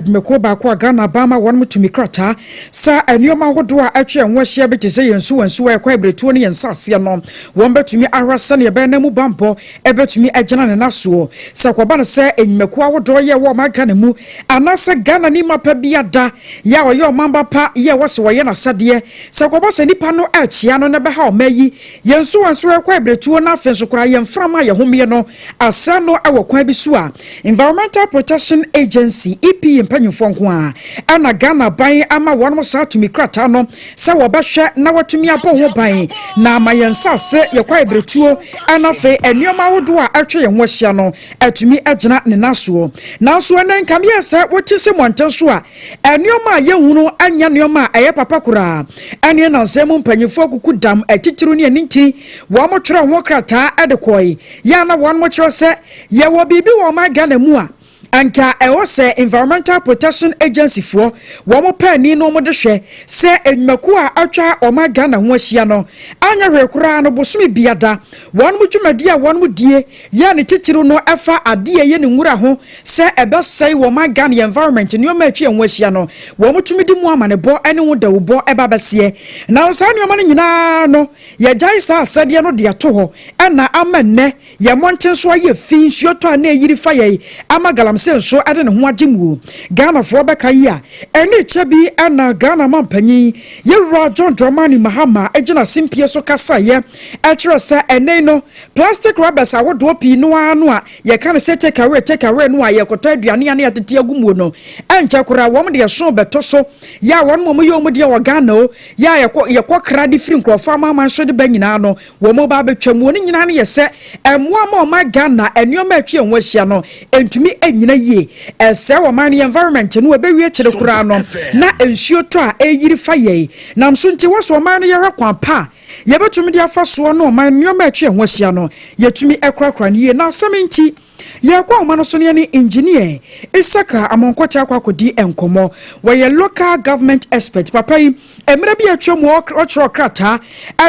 Dwumakuo baako a Ghana aban ma wɔnom tumi krataa sɛ nnoɔma ahodoɔ a atwa yɛn ho ahyia bi te sɛ yɛn nsuwansuwa, ɛkwan abiretuo ne yɛn nsaseɛ no, wɔn bɛtumi ahwɛ sɛdeɛ ɛbɛyɛ na mu banbɔ bɛtumi agyina ne nasoɔ. Sɛ ɛkɔba no sɛ nnwumakuo ahodoɔ yɛ wɔ ɔman Ghana mu anaasɛ Ghana ni mapa bi ada yɛ a ɔyɛ ɔmanba pa yɛ wɔ sɛ wɔyɛ n'asɛdeɛ sɛ ɛkɔba sɛ nipa no ɛkyea no na ɛbɛha ɔman yi, yɛn nsuwansuwa, ɛkwan abiretuo na afei nso koraa yɛn mframa a yɛhomeɛ no asɛe no wɔ kwan bi so a, Environmental Protection Agency, EPA, mpanyimfoɔ nko ara ɛna Ghana aban ama wɔnom saa tumi krataa no sɛ wɔbɛhwɛ na wɔatumi abɔ ho ban na ama yɛn nsase, yɛn kwaebiretuo ɛna afei nneɛma ahodoɔ a atwa yɛn ho ahyia no atumi agyina ne nan soɔ. Nanso ɛnnɛ nkameɛ sɛ wote sɛ mmɔnten so a nneɛma a yɛhunu nyɛ nneɛma a ɛyɛ papa koraa. Ɛneɛ nnansa yi mu mpanyimfoɔ akuku dam atitiriw ne ɛno nti wɔtwerɛɛ ho krataa de kɔe yɛ a na wɔkyerɛ sɛ yɛwɔ biribi wɔ ɔman Ghana mu a anka ɛwɔ sɛ Environmental Protection Agency foɔ wɔn pɛ ani na wɔn de hwɛ sɛ nnwumakuo a atwa ɔman Ghana ho ahyia no anyɛ hwee koraa no bosome biada wɔn dwumadie a wɔn die yɛ ne titiriw no ɛfa adeɛ a ɛyɛ ne nwura ho sɛ ɛbɛsɛe wɔ ɔman Ghana yɛn environment nneɛma a atwa yɛn ho ahyia no wɔn tumi de mu amanebɔ ne ho dawubɔ ɛba bɛseɛ. Nanso saa nneɛma no nyinaa no yɛgyae saa asɛdeɛ no de ato hɔ ɛna ama nnɛ Yɛn mmɔnten so ayɛ fi, nsuo tɔ a na ɛyiri fa yɛn ama galamsey nso de ne ho agye mu. Ghanafoɔ bɛka yi a, ɛne kyɛ bi na Ghana mampanyin, Yɛwura John Dramani Mahama gyina simpie so kasaeɛ kyerɛ sɛ ɛnnɛ yi no, plastic rubbers ahodoɔ pii no ara no a yɛka no sɛ take away, take away no a yɛkɔtɔ aduane a na yɛatete agu muo no, ɛnkyɛ koraa wɔn de ɛso bɛtɔ so. Yɛ a wɔn a wɔyɛ wɔn deɛ wɔ Ghana o, yɛ a yɛkɔ yɛkɔkra de firi nkurɔfoɔ amanaman so de ba nyinaa no, Wɔn ba abɛtwa mu. Ne nyinaa no yɛ sɛ mmoa ma ɔman Ghana nneɛma a atwa yɛn ho ahyia no ntumi nnyina yie. Ɛsɛe ɔman no, yɛn environment no, ɛbɛwie akyire koraa no na nsuo tɔ a ɛyiri fa yɛn. Nam so nti wɔ sɛ ɔman no yɛhwɛ kwan pa a yɛbɛtumi de afa soɔ na ɔman no nneɛma a atwa yɛn ho ahyia no yɛtumi korakora no yie. Na asɛm nti yɛrekɔ ahoma no so no yɛne Engineer Isaka Amonkɔkyɛ akɔ akɔdi nkɔmmɔ. Wɔyɛ local government expert. Papa yi Mmerɛ bi a atwam ɔtwerɛɛ krataa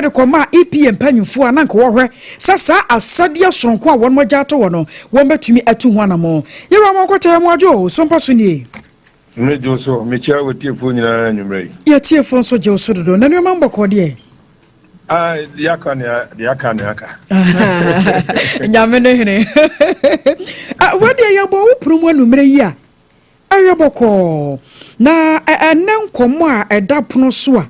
de kɔmaa EPA mpanyimfoɔ a na anka wɔhwɛ sɛ saa asɛdeɛ sononko a wɔn agya ato hɔ no wɔbɛtumi atu ho anamɔn. Yɛwura Amoako Kyɛ Yɛn Adwo o, so mpa so nie? Me gye wo so. Mekyia w'atiefoɔ nyinaa anwummerɛ yi. Yɛatiefoɔ nso gye wo so dodo. Na nneɛma mbɔkɔɔ deɛ? Ah, deɛ aka ne deɛ aka ne aka. Nyame ne hene. Ah, wadeɛ yɛbɔ wo pono mu anwummerɛ yi a, Ɛyɛ bɔkɔɔ. Na ɛnnɛ nkɔmmɔ a ɛda pono so a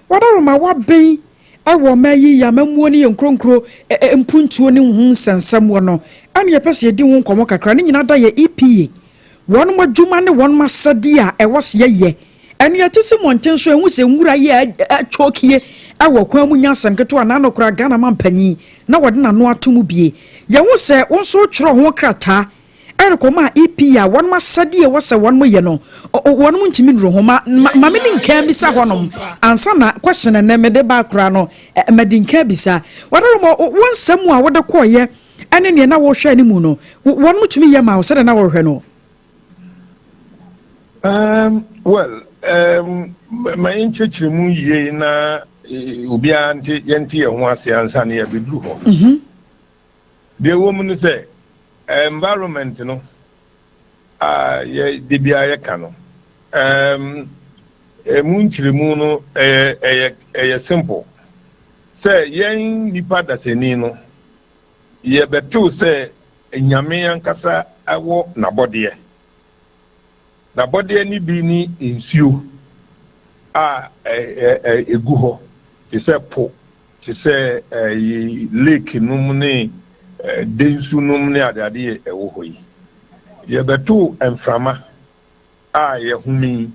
wɔadaroma wɔaben wɔ ɔman yi yɛn amammuo ne yɛn nkuronkuro mpuntuo ne ho nsɛnsɛm wɔ no ɛne yɛpɛ sɛ yɛdi ho nkɔmmɔ kakra. Ne nyinaa da yɛ EPA wɔnom adwuma ne wɔnom asɛdeɛ a ɛwɔ sɛ yɛyɛ. Ɛne yɛte sɛ mmɔnten so ɛhu sɛ nwura yi a atwokie wɔ kwan mu nyɛ asɛm ketewa na ano koraa Ghana mampanyin na wɔde n'ano ato mu bie. Yɛhu sɛ wo nso wotwerɛ ho krataa Ɛrekɔ ma EP a wɔnom asɛdeɛ ɛwɔ sɛ wɔnom yɛ no wɔnom ntumi nnuru ho. Ma ma me di nkan bisa hɔnom ansa na question ɛnɛ mede ba koraa no madi nkan bisa. Wɔnom wo nsɛm a wode kɔɔyɛ ɛne neɛ na wɔhwɛ anim no wɔnom tumi yɛ ma wo sɛdeɛ na wɔhwɛ no? Well, ma yɛnkyerɛkyerɛ mu yie na obiara nte yɛnte yɛn ho ase ansa na yɛabɛduru hɔ. Deɛ ɛwɔ mu ne sɛ, environment no a yɛ da biara yɛka no, ɛmu nkyerɛmu no ɛyɛ ɛyɛ ɛyɛ simple. Sɛ yɛn nipa dasani no, yɛbɛtew sɛ Nyame ankasa wɔ n'abɔdeɛ. N'abɔdeɛ no bi ne nsuo a ɛgu hɔ te sɛ po, te sɛ lake nom ne densu nom ne adeade a ɛwɔ hɔ yi. Yɛbɛtoo mframa a yɛhome yi,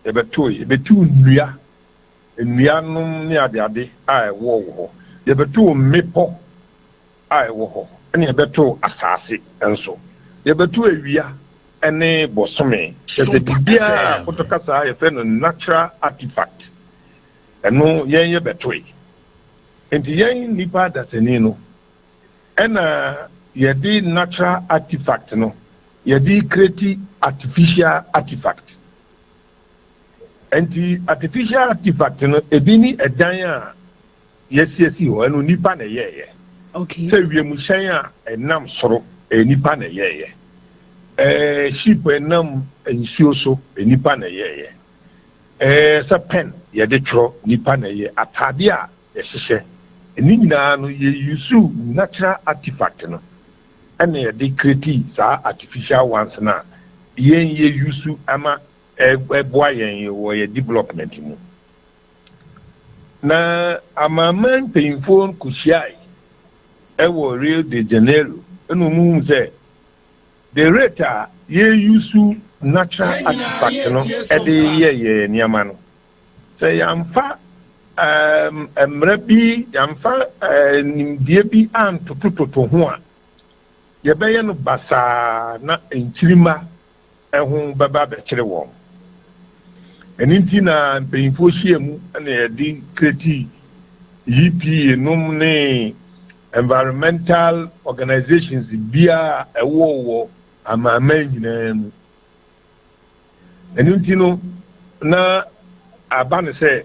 yɛbɛtoo, yɛbɛtuu nnua, nnua nom ne adeade a ɛwɔ wɔ hɔ. Yɛbɛtoo mmepɔ a ɛwɔ hɔ, ɛna yɛbɛtoo asaase nso. Yɛbɛtoo awia ne bɔsome. Kyerɛ sɛ biribiara a koto kasa a yɛfrɛ no natural artifact, ɛno yɛn yɛbɛtoe. Nti yɛn nnipa adasani no, ɛna yɛde natural artifact no, yɛde create artificial artifact. Nti artificial artifact no, ebi ne ɛdan a yɛasiesie hɔ, ɛno nnipa na ɛyɛeɛ. Sɛ wiemhyɛn a ɛnam soro, ɛyɛ nnipa na ɛyɛeɛ. Ship ɛnam nsuo so, nipa na ɛyɛɛyɛ. Sɛ pen yɛde twerɛ, nipa na ɛyɛ. Ataade a yɛhyehyɛ ne nyinaa no, yɛ use natural artifact no ɛna yɛde create saa artificial ones no a yɛn yɛ use ama ɛboa yɛn wɔ yɛ development mu. Na amanaman mpanyinfoɔ kɔhyiae ɛwɔ Rio de Janeiro, ɛna wɔn hu sɛ the rate a yɛ use natural artifact no ɛde yɛ yɛ nneɛma no, sɛ yɛamfa mmerɛ bi, yɛamfa nimdeɛ bi antotototo ho a, yɛbɛyɛ no basaa na nkyirima ɛho bɛba abɛkyerɛ wɔn. Ɛno nti na mpanyinfoɔ hyia mu ɛna yɛde create EPA nom ne environmental organizations biara ɛwɔ wɔ amanaman nyinaa mu. Ɛno nti no na aba no sɛ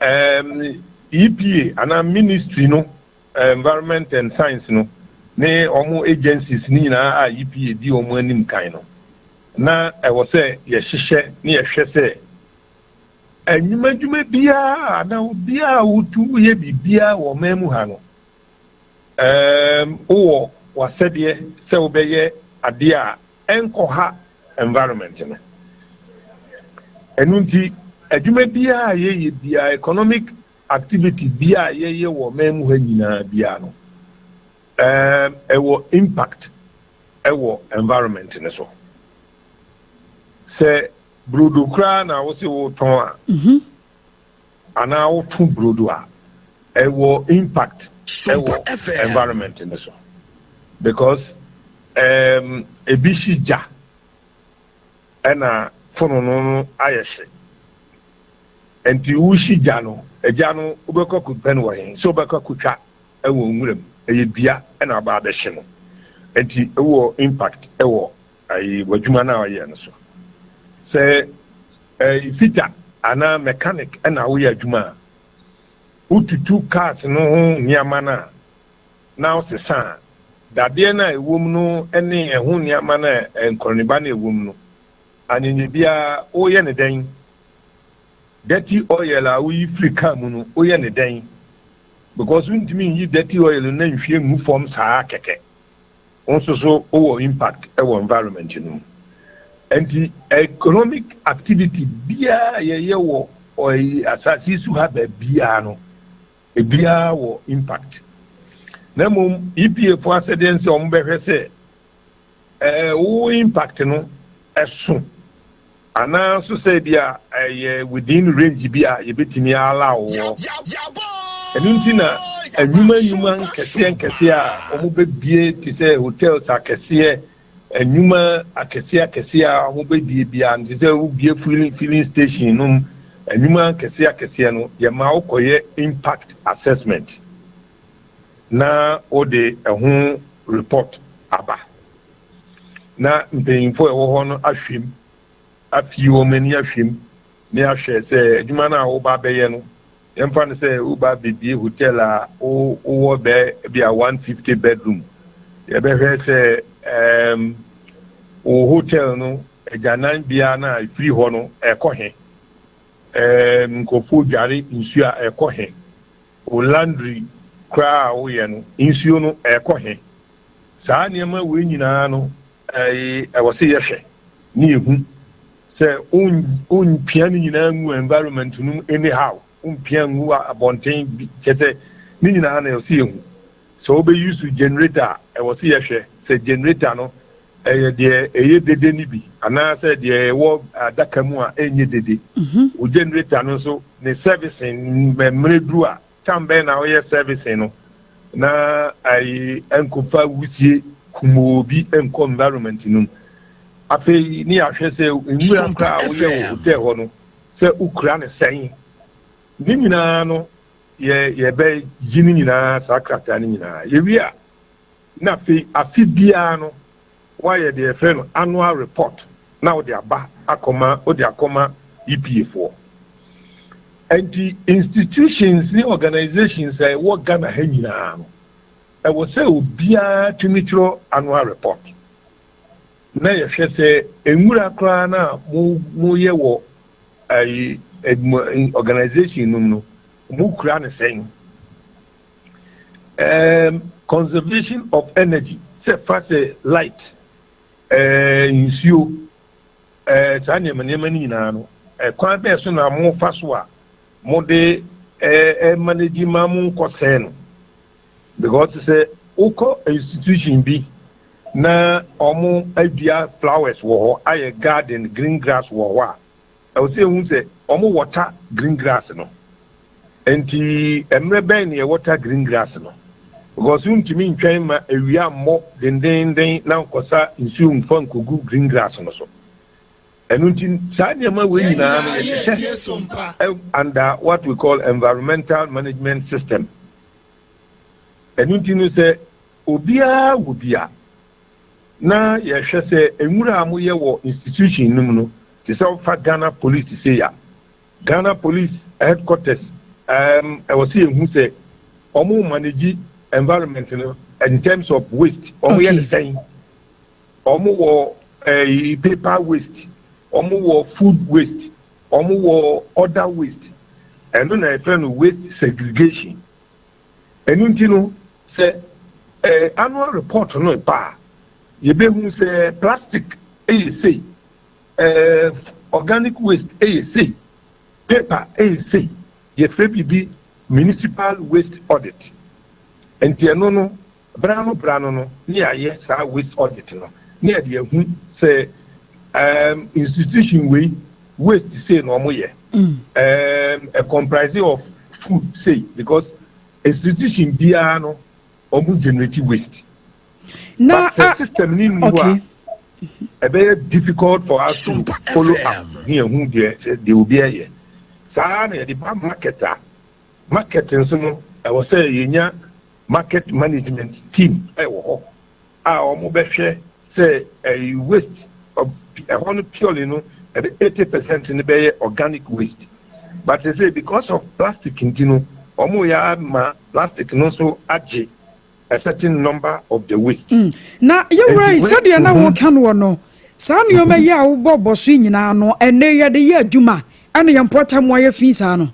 EPA anaa ministry no, Environment and Science no, ne wɔn agencies ne nyinaa a EPA di wɔn anim kan no, na ɛwɔ sɛ yɛhyehyɛ ne yɛhwɛ sɛ adwumadwuma biara anaa obiara a wotu yɛ biribiara wɔ ɔman mu ha no, wowɔ w'asɛdeɛ sɛ wobɛyɛ adeɛ a ɛnkɔha environment no. Ɛno nti adwuma biara a yɛyɛ biara, economic activity biara a yɛyɛ wɔ ɔman mu ha nyinaa biara no, ɛwɔ impact ɛwɔ environment no so. Sɛ brodo koraa na wosɛ wotɔn a, anaa woto brodo a, ɛwɔ impact ɛwɔ environment no so, because ebi si gya ɛna fononoo no ayɛ hye. Nti wosi gya no, agya no wobɛkɔ akɔpɛ no wɔ he? Sɛ wobɛkɔ akɔtwa ɛwɔ nwuram, ɛyɛ dua ɛna aba abɛhye no. Nti ɛwɔ impact ɛwɔ ayi w'adwuma no a ɔyɛ no so. Sɛ ɛyɛ fitter anaa mechanic ɛna woyɛ adwuma a, wotutu cars no ho nneɛma no a na wosesa a, dadeɛ no a ɛwɔ mu no ne ɛho nneɛma no a nkɔniba no ɛwɔ mu no, anyanya biara woyɛ ne dɛn? Dirty oil a woyi firi car mu no, woyɛ ne dɛn? Because wontumi nyi dirty oil no na nhwie ngu fam saa kɛkɛ. Wo nso so wowɔ impact ɛwɔ environment no mu. Nti economic activity biara yɛyɛ wɔ ɔyi asase so ha baabiara no, ebiara wɔ impact. Na mmom EPA fo asɛdeɛ sɛ wɔn bɛhwɛ sɛ wo impact no ɛso anaa nso sɛ bi a ɛyɛ within range bi a yɛbɛtumi allow wɔ. Ɛno nti na nnwuma nnwuma nkɛseɛ nkɛseɛ a wɔn bɛbie, te sɛ hotels akɛseɛ, nnwuma akɛseɛ akɛseɛ a wɔn bɛbie biara no, te sɛ wobie filling station nom, nnwuma akɛseɛ akɛseɛ no, yɛma wokɔyɛ impact assessment na wode ɛho report aba na mpanyinfoɔ a ɛwɔ hɔ no ahwɛ mu, afie wɔn ani ahwɛ mu ne ahwɛ sɛ adwuma no a woba abɛyɛ no, yɛmfa no sɛ woba abɛbie hotel a wowɔ bɛɛ bi a 150 bedroom, yɛbɛhwɛ sɛ wo hotel no agyanan biara no a ɛfiri hɔ no ɛkɔ he, nkurɔfoɔ dware nsuo a ɛkɔ he, wo laundry koraa a woyɛ no, nsuo no ɛkɔ he. Saa nneɛma wei nyinaa no, ɛwɔ sɛ yɛhwɛ ne yɛhu sɛ wompia no nyinaa ngu environment no mu anyhow, wompia ngu abɔnten bi. Kyɛ sɛ ne nyinaa na ɛwɔ sɛ yɛhu sɛ wobɛyi so generator a, ɛwɔ sɛ yɛhwɛ sɛ generator no ɛyɛ deɛ ɛyɛ dede no bi anaasɛ deɛ ɛwɔ adaka mu a ɛnyɛ dede. Wo generator no nso ne servicing, mmerɛ duru a, tam bɛn na woyɛ servicing no na ayi nkɔfa wusie kumoo bi nkɔ environment no mu. Afei ne yɛahwɛ sɛ nwura koraa a woyɛ wɔ hotel hɔ no, sɛ wokura ne sɛn. Ne nyinaa no yɛ yɛbɛgye ne nyinaa, saa krataa no nyinaa. Yɛwie a, na afei afe biara no woayɛ deɛ yɛfrɛ no annual report na wode aba akɔma, wode akɔma EPA foɔ. Nti institutions ne organizations a ɛwɔ Ghana ha nyinaa no, ɛwɔ sɛ obiara tumi twerɛ annual report. Na yɛhwɛ sɛ nwura koraa no a moyɛ wɔ ayi organization no mu no, mokura ne sɛn. Conservation of energy, sɛ fa sɛ light, nsuo, saa nneɛma nneɛma no nyinaa no, ɛkwan bɛɛ so na mofa so a mode manage ma mo nkɔ sɛn no? Because sɛ wokɔ institution bi na ɔmo adua flowers wɔ hɔ, ayɛ garden, green grass wɔ hɔ a, ɛwɔ sɛ ehu sɛ ɔmo water green grass no. Nti mmerɛ bɛn na yɛ water green grass no? Because ntumi ntwɛn ma ewia mmɔ dendenden na nkɔsa nsuo nfa nkogu green grass no so. Ɛno nti saa nneɛma wei nyinaa no yɛhyehyɛ under what we call environmental management system. Ɛno nti no, sɛ obiara wɔ bi a, na yɛhwɛ sɛ nwura a moyɛ wɔ institution no mu no, te sɛ wofa Ghana Police sei a, Ghana Police headquarters, ɛwɔ sɛ yɛhu sɛ ɔmo manage environment no in terms of waste. Ɔmo yɛ ne sɛn? Ɔmo wɔ paper waste, ɔmo wɔ food waste, ɔmo wɔ other waste. Ɛno na yɛfrɛ no waste segregation. Ɛno nti no, sɛ annual report no ba a, yɛbɛhu sɛ plastic ɛyɛ sei, organic waste ɛyɛ sei, paper ɛyɛ sei. Yɛfrɛ biribi municipal waste audit. Nti ɛno no, bra no bra no no ne yɛayɛ saa waste audit no ne yɛde ahu sɛ institution wei, waste sei na ɔmo yɛ, a comprise of food sei, because institution biara no, ɔmo generate waste. Na but sɛ system ni nu hɔ a, ɛbɛyɛ difficult for us to follow up ne ɛhu deɛ sɛ deɛ obi ɛyɛ. Saa na yɛde ba market a, market nso no, ɛwɔ sɛ yɛnya market management team ɛwɔ hɔ a wɔn bɛhwɛ sɛ ɛyi waste ɛhɔ no purely no, ɛbɛ 80% no bɛyɛ organic waste. But sɛ because of plastic nti no, wɔn yɛ ama plastic no nso agye a certain number of the waste. Na yɛwura yi, sɛdeɛ na wɔka no wɔ no, saa nneɛma yi a wobɔ bɔ so nyinaa no, ɛnɛ yɛde yɛ adwuma ɛna yɛn mpɔtam ayɛ fi saa no?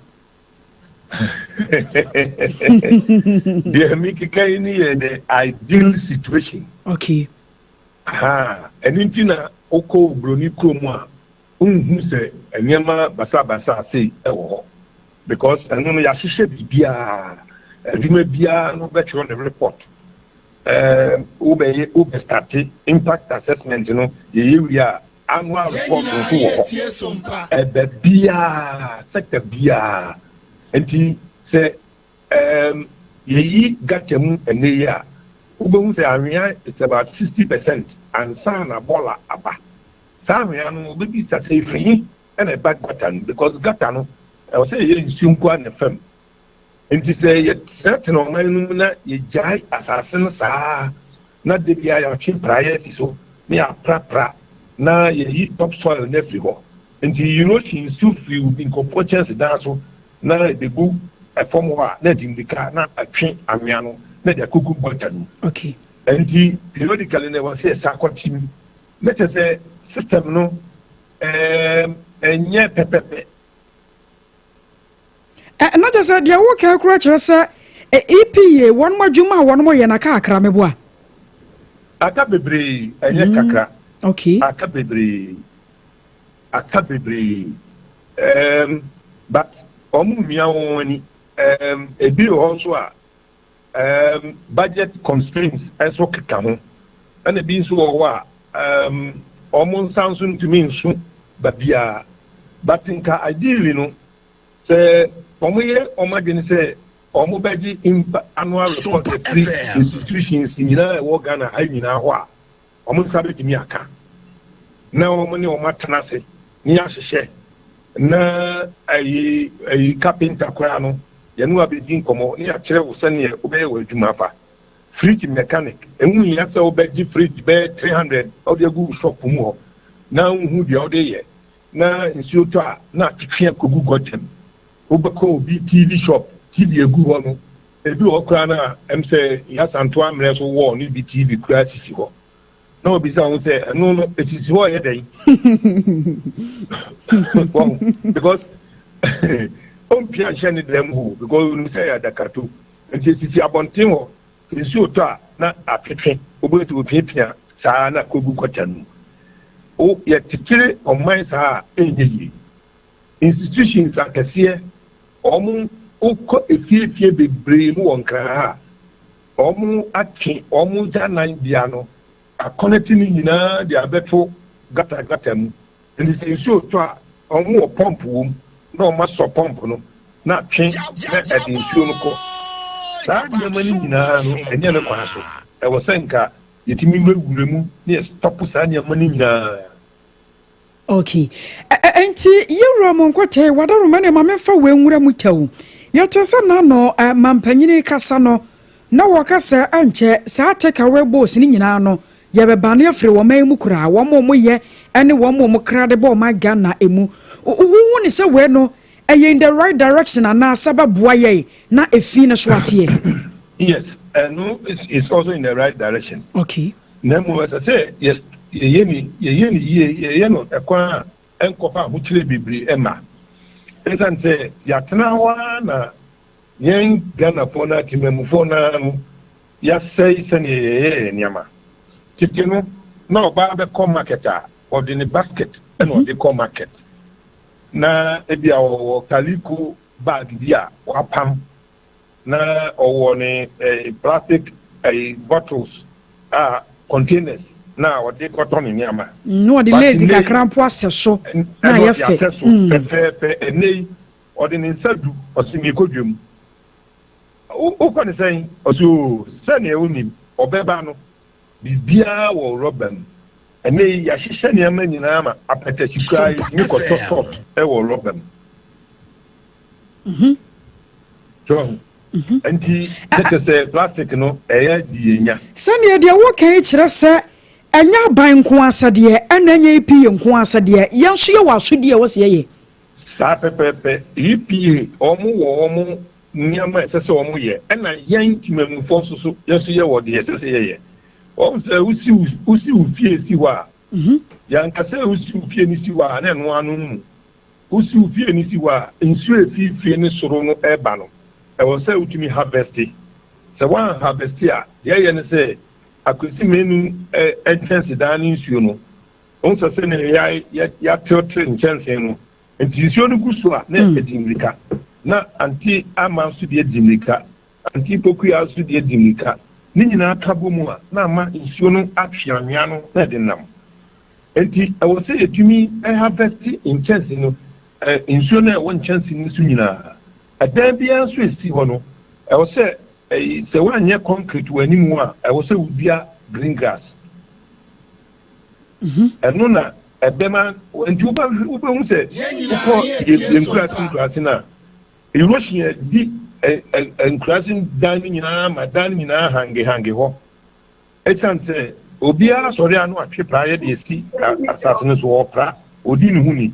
Deɛ mi keka yi ni yɛ the ideal situation. Ɛno nti na wokɔ Buroni kurom a, nhu sɛ nneɛma basabasa sei ɛwɔ hɔ, because ɛno no yɛahyehyɛ biribiara. Adwuma biara no bɛtwerɛ ne report. Wobɛyɛ, wobɛstart impact assessment no, yɛyɛ wie a, annual report nso wɔ hɔ. Ɛbɛ biara, sector biara. Nti sɛ yɛyi gutter mu ɛnɛ yi a, wobɛhu sɛ anwea is about 60% ansa na bɔɔla aba. Saa anwea no, wobɛbisa sɛ efiri he ɛna ɛba gutter no? Because gutter no, ɛwɔ sɛ yɛyɛ nsuo nko a na fam. Nti sɛ yɛtenatena ɔman no mu na yɛgyae asase no saa na de bia yɛatwe praeɛ asi so na yɛaprapra na yɛyi top soil no afiri hɔ, nti erosion, nsuo firi nkɔfoɔ kyɛnsedan so na ɛbɛgu ɛfam hɔ a, na ɛde mmirika na atwe anwea no na ɛde akɔgu gutter no mu. Nti periodically na ɛwɔ sɛ yɛsa akɔkye mu na kyerɛ sɛ system no ɛnyɛ pɛpɛpɛ. Na kyerɛ sɛ deɛ woka kora kyerɛ sɛ EPA wɔn adwuma a wɔn yɛ na kakra meboa? Aka bebree, ɛnyɛ kakra. Aka bebree, aka bebree, but wɔn mmea wɔn ani. Ebi wɔ hɔ nso a, budget constraints nso keka ho, ɛna ebi nso wɔ hɔ a, wɔn nsa nso ntumi nso baabiara. But nka ideally no, sɛ wɔn yɛ wɔn adwene sɛ wɔn bɛgye impa annual report efiri institutions nyinaa ɛwɔ Ghana ha nyinaa hɔ a, wɔn nsa bɛtumi aka na wɔn ne wɔn atena ase ne ahyehyɛ na ayi carpenter koraa no, yɛn abɛdi nkɔmɔ ne akyerɛ wo sɛneɛ wobɛyɛ wɔ adwuma afa. Fridge mechanic, ehu yɛ sɛ wobɛgye fridge bɛyɛ 300 ɔde agu shop mu hɔ na nhu deɛ ɔde yɛ, na nsuo tɔ a na atwitwe akɔgu gutter mu. Wobɛkɔ obi TV shop, TV egu hɔ no, ebi wɔ hɔ koraa na sɛ yasanto ammerɛ so wall ne bi TV koraa sisi hɔ. Na obisa ho sɛ ɛno no esisi hɔ yɛ dɛn? Wɔn because ɔmpia nhyɛ ne dan mu hɔ because onim sɛ ɛyɛ adakato. Nti esisi abɔnten hɔ, sɛ nsuo tɔ a na atwetwe, wobɛhu sɛ opiapia saa na kɔgu gutter no mu. O yɛkyekyere ɔman saa a, ɛnyɛ yie. Institutions akɛseɛ, wɔn wokɔ efiefie bebree mu wɔ Nkran ha a, wɔn atwe wɔn gyananbea no akɔnɛte ne nyinaa de abɛto gutter gutter mu. Nti sɛ nsuo tɔ a, wɔn wɔ pump wɔ mu na wɔn asɔ pump no na atwe na ɛde nsuo no kɔ. Saa nneɛma no nyinaa no, ɛnyɛ ne kwan so. Ɛwɔ sɛ nka yɛtumi wurawura mu na yɛ stop saa nneɛma no nyinaa. Okay. Nti yɛwura mu nkɔtɛ wadaroma ne ma memfa wei nwura mu kyɛw. Yɛkyɛ sɛ n'ano mampanyini kasa no na wɔka sɛ ankyɛ saa take away bowls ne nyinaa no yɛbɛbane afiri wɔn mu koraa, wɔn a wɔyɛ ne wɔn a wɔn kra de bɔ ɔman Ghana emu. Wohu ne sɛ wei no ɛyɛ in the right direction anaasɛ bɛboa yɛn na efi no so ateɛ? Yes, ɛno is also in the right direction. Na mmom ɛsɛ sɛ yɛyɛ ne yie, yɛyɛ no ɛkwan a ɛnkɔfa ahokyere bebree ɛma. Ɛsiane sɛ yɛatena hɔ ara na yɛn Ghanafoɔ no, atemamufoɔ no ara no, yɛasɛe sɛnea yɛyɛ yɛn nneɛma. Tete no, na ɔbaa bɛkɔ market a, ɔde ne basket ɛna ɔde kɔ market. Na ebi a ɔwɔ calico bag bi a wapam, na ɔwɔ ne plastic bottles a containers na ɔde kɔtɔ ne nneɛma. Na ɔde lace kakra mpo asɛ so na ayɛ fɛ. Asɛ so fɛfɛɛfɛ. Ɛnɛ yi ɔde ne nsa du, ɔsi mi kɔ dwam. Wokɔ ne sɛn? Ɔsi o sɛnea onim ɔbɛba no, biribiara wɔ rɔba mu. Ɛnɛ yi yɛahyehyɛ nneɛma nyinaa ma apɛtɛkyi koraa yɛtumi kɔtɔ tot ɛwɔ rɔba mu. So nti kyerɛ sɛ plastic no ɛyɛ di yɛn nya. Sɛnea deɛ wɔka yi kyerɛ sɛ ɛnyɛ aban nko asɛdeɛ, ɛna ɛnyɛ EPA nko asɛdeɛ, yɛn nso yɛ wɔ asodie a ɛwɔ sɛ yɛyɛ. Saa pɛpɛɛpɛ. EPA wɔn wɔ wɔn nneɛma a ɛsɛ sɛ wɔn yɛ, ɛna yɛn temamufoɔ nso so yɛn nso yɛ wɔ deɛ ɛsɛ sɛ yɛyɛ. Wɔn sɛ wosi wo fie si hɔ a, yɛnkasa wosi wo fie no si hɔ a na ɛno ano no mu. Wosi wo fie no si hɔ a, nsuo efi fie no soro no ɛreba no, ɛwɔ sɛ wotumi harvest. Sɛ wɔn harvest a, deɛ ɛyɛ no sɛ akwesi mmienu nkyɛnsedan ne nsuo no wɔn sɛ sɛ ne yɛ yɛatetere nkyɛnsee no, nti nsuo no gu so a na ɛdi mmirika, na ante ama nso deɛ di mmirika, ante pokua nso deɛ di mmirika, ne nyinaa ka bɔ mu a na ama nsuo no atwe anwea no na ɛde nam. Nti ɛwɔ sɛ yɛtumi harvest nkyɛnsee no, nsuo no a ɛwɔ nkyɛnsee no so nyinaa. Ɛdan biara nso esi hɔ no, ɛwɔ sɛ ɛyi sɛ woanyɛ concrete wɔ anim a, ɛwɔ sɛ wodua green grass. Ɛno na ɛbɛma nti wobɛhu sɛ wokɔ yɛ nkuraase nkuraase no a, erosion di ɛ ɛ nkuraase dan no nyinaa ma dan no nyinaa hange hange hɔ, ɛsiane sɛ obiara sɔre ano atwe pra yɛ de esi asase no so. Ɔpra odi ne ho ni,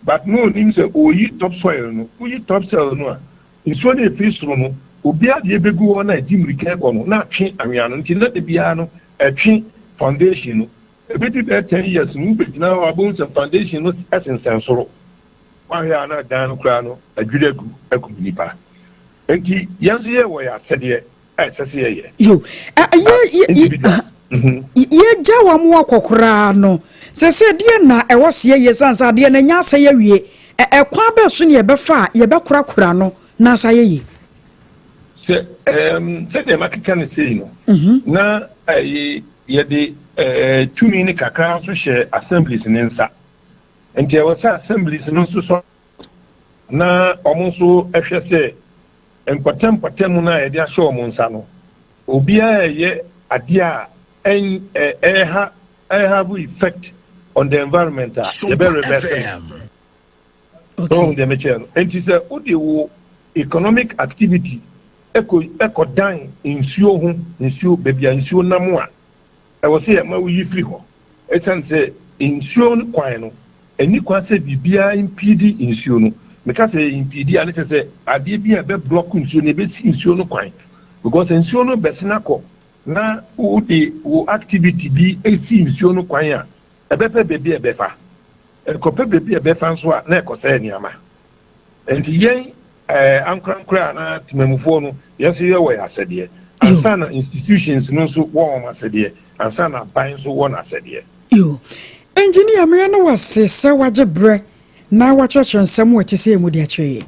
but no onim sɛ oyi top soil no. Oyi top soil no a, nsuo no efiri soro no, obiara deɛ ebegu hɔ na edi mirika ɛkɔ no na atwe anwea no, nti na de biara no ɛtwe foundation no. Ebedi bɛyɛ 10 years no, wobɛgyina hɔ abɛhu sɛ foundation no ɛsensɛn soro. Wahwɛ a na dan no koraa no adwiri agu akum nipa. Nti yɛn nso yɛ wɔ yɛ asɛdeɛ a ɛsɛ sɛ yɛyɛ. Yo, yɛ yɛgya wa mo akɔ koraa no sɛ deɛ na ɛwɔ seɛ yɛ san sɛ adeɛ no ɛnyɛ asɛ yɛwie, ɛkwan bɛɛ so ne yɛbɛfa a yɛbɛkorakora no na asa yɛyɛ? Sɛ sɛdeɛ makeka no sei no, na ɛyɛ yɛde tumi ne kakra nso hyɛ assemblies ne nsa, nti ɛwɔ sɛ assemblies no nso sɔ na ɔmo nso hwɛ sɛ mpɔtɛmpɔtɛm no a yɛde ahyɛ ɔmo nsa no, obiara ɛyɛ adeɛ a ɛn ɛ ɛha ɛhave effect on the environment a, yɛbɛ reverse no. Ɔhun deɛ mekyerɛ no? Nti sɛ wode wo economic activity ɛkɔ ɛkɔdan nsuo ho, nsuo baabi a nsuo nam a, ɛwɔ sɛ yɛma woyi firi hɔ, ɛsiane sɛ nsuo no kwan no ɛni kwan sɛ biribiara impede nsuo no. Meka sɛ impede a, ne kyerɛ sɛ adeɛ bi a ɛbɛ block nsuo no, ɛbɛsi nsuo no kwan, because nsuo no bɛsena kɔ. Na wode wo activity bi si nsuo no kwan a, ɛbɛpɛ baabi a ɛbɛfa. Ɛkɔpɛ baabi a ɛbɛfa nso a, na ɛkɔsɛe nneɛma. Nti yɛn ankorankora anaa temamufoɔ no, yɛn nso yɛwɔ yɛn asɛdeɛ. Ansa na institutions no nso wɔ wɔn asɛdeɛ, ansa na aban nso wɔ n'asɛdeɛ. Yo. Engineer, meyɛ no wase sɛ wagye berɛ na wakyerɛkyerɛ nsɛm a ɛte sɛ mu de akyerɛ yɛn.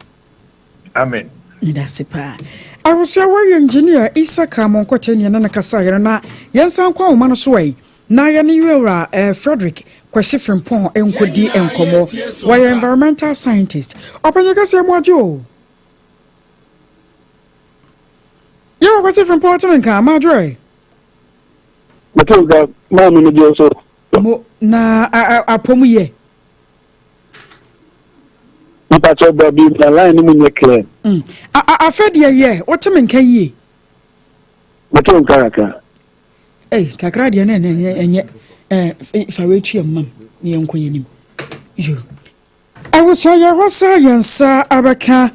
Amen. Medase paa. Abusua wɔyɛ Engineer Isaka Monkɔtɛ ne yɛne no kasaeɛ no na yɛnsan nkɔ ahoma no so ɛ na yɛne yɛwura eh, Frederick Kwasi Frimpong nkɔdi nkɔmmɔ. Wɔyɛ environmental scientist. Ɔpanyin kɛseɛ mu adwo o. Yɛwɔ Kwasi Frimpong ɔtene nka ma adwo ɛ. Mete nka maame no gye so. Mo na apɔm yɛ. Mpakyɛ bra bi na line no mu nyɛ clear. Afɛ deɛ yɛ wote me nka yie. Mete nka kakra. Ei, kakra deɛ ne ɛnyɛ ɛnyɛ ɛɛ fa wei tua mu mam ne yɛn nkɔ yɛn anim. Yo. Awosɔ yɛ hɔ sɛ yɛn nsa abɛka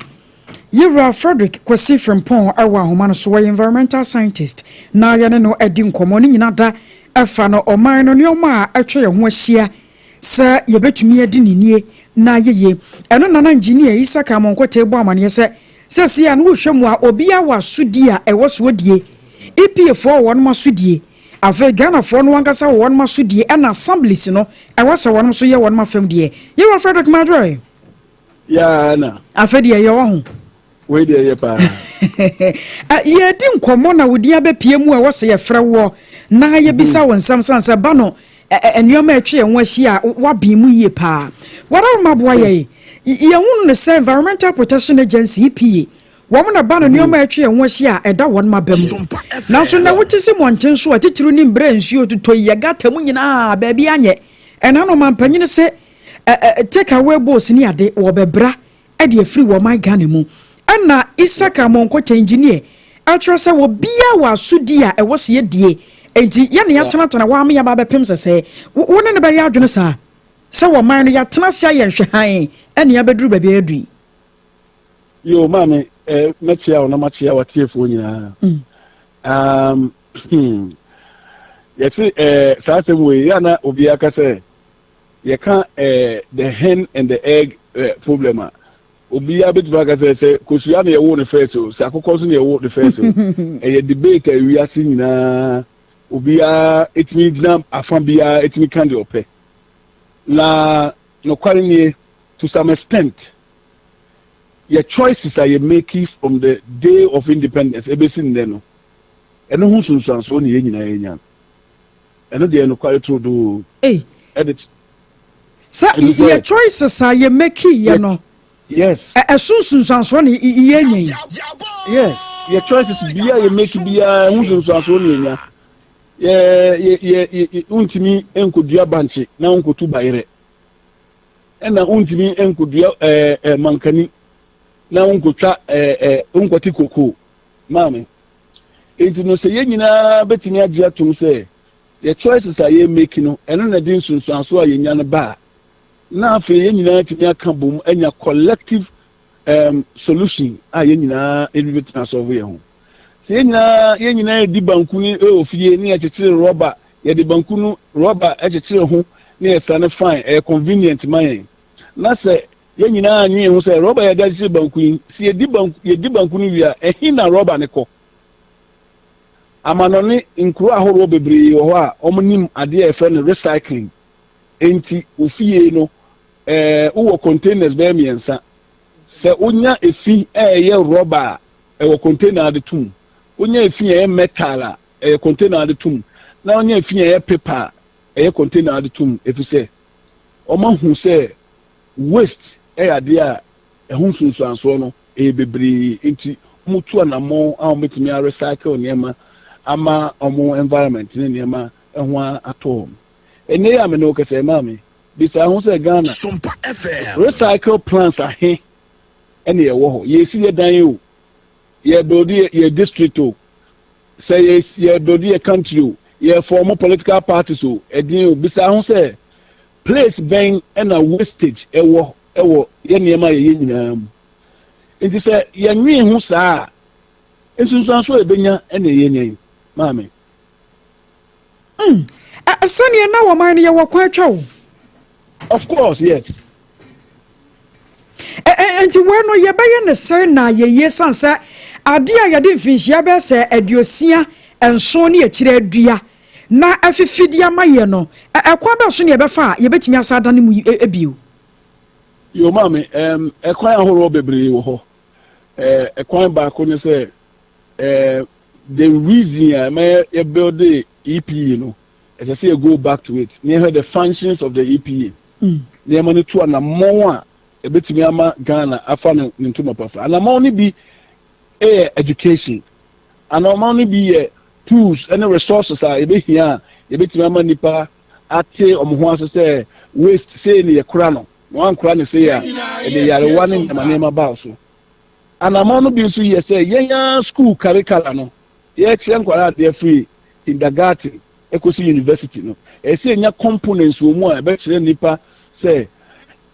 Yewura Frederick Kwasi Frimpong wɔ ahoma no so. Wɔyɛ environmental scientist na yɛne no adi nkɔmmɔ ne nyina da ɛfa no ɔman no nneɛma a atwa yɛn ho ahyia sɛ yɛbɛtumi adi ne nie na ayɛ yie. Ɛno na na Engineer Isaka Amonkotey bɔ amaneɛ sɛ seesei a no wohwɛ mu a obiara wɔ asodie a ɛwɔ soɔ die. EPA foɔ wɔ wɔnom asodie, afei Ghanafoɔ no ankasa wɔ wɔnom asodie ɛna assemblies no ɛwɔ sɛ wɔnom nso yɛ wɔnom afam deɛ. Yɛwura Frederick Madroy. Yaa na. Afei deɛ yɛ wɔ ho. Wei deɛ yɛ paa. Yɛdi nkɔmmɔ na wo din abɛpie mu a ɛwɔ sɛ yɛfrɛ woɔ na yɛbisa wo nsɛm sane sɛ ba no nneɛma a atwa yɛn ho ahyia a woaben mu yie paa. Wadaroma boa yɛn. Yɛhunu no sɛ Environmental Protection Agency, EPA, wɔn na ba no nneɛma a atwa yɛn ho ahyia a ɛda wɔn aba mu. Nanso na wote sɛ mmɔnten so a titiriw ne mmerɛ nsuo totɔ yi yɛ gata mu nyinaa baabi anyɛ. Ɛna no ɔmampanyini se take away bowls ne ade wɔbɛbra de afiri wɔ ɔman Ghana mu. Ɛna Isaka Monkote engineer ɛkyerɛ sɛ obiara wɔ asodi a ɛwɔ sɛ yɛdie. Enti yɛne yɛatenatena hɔ ama yɛaba abɛpem sɛsɛɛ. Wo ne no bɛyɛ adwene saa? Sɛ wɔ ɔman no yɛatena ase ayɛ nhwɛhan ɛne abɛduru baabi a yɛadu yi. Yo, maame, eh, mɛkyea wo na makyea w'atiefoɔ nyinaa. Yɛse eh, saa asɛm wei, yɛ na obiara ka sɛ yɛka eh, the hen and the egg eh, problem a, obiara bɛtumi aka sɛ sɛ kosua na yɛwoo no first o, sɛ akokɔ nso na yɛwoo no first o. Ɛyɛ debate a wiase nyinaa obiara ɛtumi gyina afa biara ɛtumi ka deɛ ɔpɛ. Na nokware nie, to some extent, yɛ choices a yɛ make from the day of independence ɛbɛsi nnɛ no, ɛno ho nsunsuansoɔ ne yɛn nyinaa yɛnya no. Ɛno deɛ nokware turodoo. Ei. Ɛde Sɛ yɛ choices a yɛ make yɛ no. Yes. Ɛso nsunsuansoɔ ne yɛnya yi. Yes, yɛ choices bia yɛ make biara ɛho nsunsuansoɔ ne yɛnya. Yɛ yɛ yɛ yɛ wontumi nkɔdua bankye na wonkɔtu bayerɛ. Ɛna wontumi nkɔdua ɛɛ ɛɛ mankani na wonkɔtwa ɛɛ ɛɛ wonkɔte kokoo. Maame. Enti no sɛ yɛn nyinaa bɛtumi agye atom sɛ yɛ choices a yɛ make no ɛno na ɛde nsunsuansoɔ a yɛnya no ba a, na afei yɛn nyinaa atumi aka bom anya collective solution a yɛn nyinaa ebi bɛtumi asɔlvo yɛn ho. Sɛ yɛn nyinaa yɛn nyinaa yɛdi banku no wɔ fie ne yɛkyekyere rɔba, yɛde banku no rɔba kyekyere ho ne yɛsane fine, ɛyɛ convenient ma yɛn. Na sɛ yɛn nyinaa anwen ho sɛ rɔba yɛde akyekyere banku yi, sɛ yɛdi banku yɛdi banku no wie a, ɛhe na rɔba no kɔ? Amanɔne nkuro ahoroɔ bebree wɔ hɔ a wɔnim adeɛ a yɛfrɛ no recycling. Enti wo fie no, ɛɛ wowɔ containers bɛyɛ mmiɛnsa. Sɛ wonya efi a ɛyɛ rɔba a, ɛwɔ container ade to mu. Wonya efi a ɛyɛ metal a, ɛyɛ container ade to mu. Na wonya efi a ɛyɛ paper a, ɛyɛ container ade to mu. Efisɛ wɔahu sɛ waste yɛ adeɛ a ɛho nsunsuansoɔ no ɛyɛ bebree nti wɔtu anammɔn a wɔbɛtumi a recycle nneɛma ama wɔn environment ne nneɛma ho atɔ wɔn. Ɛnnɛ yi a me ne wo kasa yi, maame, bisa ho sɛ Ghana recycle plants ahe ɛna ɛwɔ hɔ? Yɛsi yɛ dan o, yɛ build yɛ district o, sɛ yɛ yɛ build yɛ country o, yɛ form political parties o, ɛdeɛn o, bisa ho sɛ place bɛn ɛna wastage ɛwɔ ɛwɔ yɛ nneɛma a yɛyɛ nyinaa mu. Nti sɛ yɛnwen ho saa a, nsunsuanso a yɛbɛnya ɛna yɛnya yi, maame. Mm. Sɛdeɛ na wɔman no yɛwɔ kwan atwa o. Of course, yes. Nti wei no yɛbɛyɛ ne sɛn na yɛyie san sɛ adeɛ a yɛde mfinhyia bɛyɛ sɛ 67 ne akyire adua na afifidi ama yɛ no, ɛkwan bɛɛ so ne yɛbɛfa a yɛbɛtumi asa adane mu bio? Yo, maame, ɛkwan ahoroɔ bebree wɔ hɔ. Ɛkwan baako ne sɛ the reason a ɛma yɛ build EPA no, ɛsɛ sɛ yɛ go back to it na yɛhwɛ the functions of the EPA. Nneɛma no tu anammɔn a ɛbɛtumi ama Ghana afa no ne ntoma pafa. Anammɔn no bi yɛ education. Anammɔn no bi yɛ tools ne resources a yɛbɛhia a yɛbɛtumi ama nipa ate wɔn ho ase sɛ waste sei ne yɛkora no, na wankora ne sei a ɛde yarewa ne nneɛma nneɛma ba so. Anammɔn no bi nso yɛ sɛ yɛn ara school curricula no, yɛkyerɛ nkwadaa adeɛ firi kindergarten ɛkɔsi university no, ɛsɛ sɛ yɛnya components wɔ mu a ɛbɛkyerɛ nipa sɛ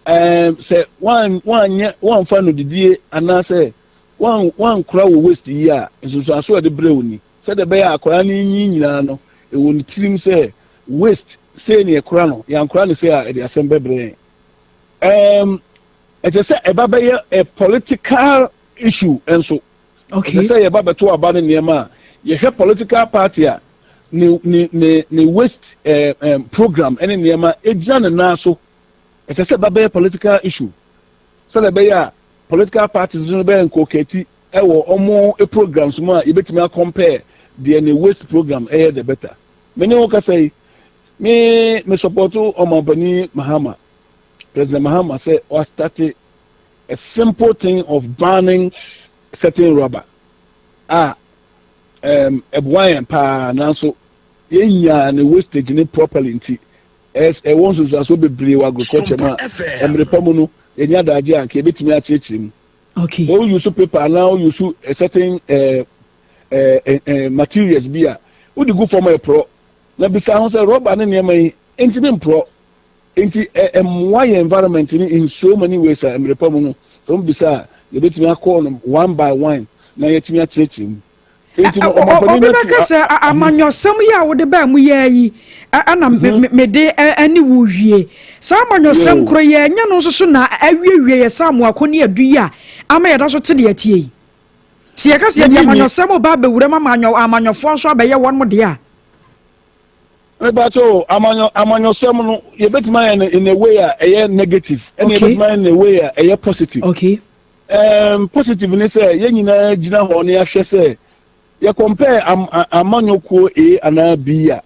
sɛ wanyɛ wanfa no didie anaasɛ wankora wɔ waste yi a, nsunsuanso a ɛde brɛ wo ni, sɛdeɛ ɛbɛyɛ a akwadaa no nyi nyinaa no ɛwɔ ne tirim sɛ waste sei ne yɛkora no, yɛankora no sei a ɛde asɛm bɛbrɛ yɛn. Ɛkyɛ sɛ ɛba bɛyɛ a political issue nso. Ɛsɛ sɛ yɛba bɛto aba no nneɛma a yɛhwɛ political party a ne ne ne ne waste program ne nneɛma egyina ne nan so. Ɛsɛ sɛ ɛba bɛyɛ political issue sɛdeɛ ɛbɛyɛ a political parties no bɛyɛ nkɔkɛti ɛwɔ ɔmo programs mu a yɛbɛtumi acompare deɛ ne waste program ɛyɛ the better. Me ne wo kasa yi, me support ɔmampanin Mahama, President Mahama, sɛ ɔastart a simple thing of banning certain rubber a ɛboa yɛn paa, nanso yɛnyaa ne wastage ne properly, nti ɛwɔ nsunsuanso bebree wɔ agriculture mu a mmerɛ pa mu no yɛnya adagye a nka yɛbɛtumi akyerɛkyerɛ mu. Sɛ wo use paper anaa wo use a certain materials bi a wode gu fam a ɛporɔ, na bisa ho sɛ rɔba ne nneɛma yi ntumi mporɔ, nti ɛmmoa yɛn environment ni in so many ways a mmerɛ pa mu no sɛ wɔn bisa a yɛbɛtumi akɔ no one by one na yɛtumi akyerɛkyerɛ mu. Nti no ɔmampanin obi no bɛka sɛ amanyɔsɛm yi a wode baa mu yɛ yi ɛna mede ɛne wo wie saa amanyɔsɛm koro yɛ ɛnyɛ no nso so na awiewie yɛ sɛ amoako ne adu yi a ama yɛda so te deɛ tie yi. Sɛ yɛka sɛ yɛde amanyɔsɛm ba abɛwura mu ama amanyɔfoɔ nso abɛyɛ wɔn mo deɛ a. Mebatɔ amanyɔsɛm no, yɛbɛtumi ayɛ no in a way a ɛyɛ negative ɛna yɛbɛtumi ayɛ no in a way a ɛyɛ positive. Positive ne sɛ yɛn nyinaa gyina hɔ na yɛahwɛ sɛ yɛ compare amanyɔkuo A anaa B a,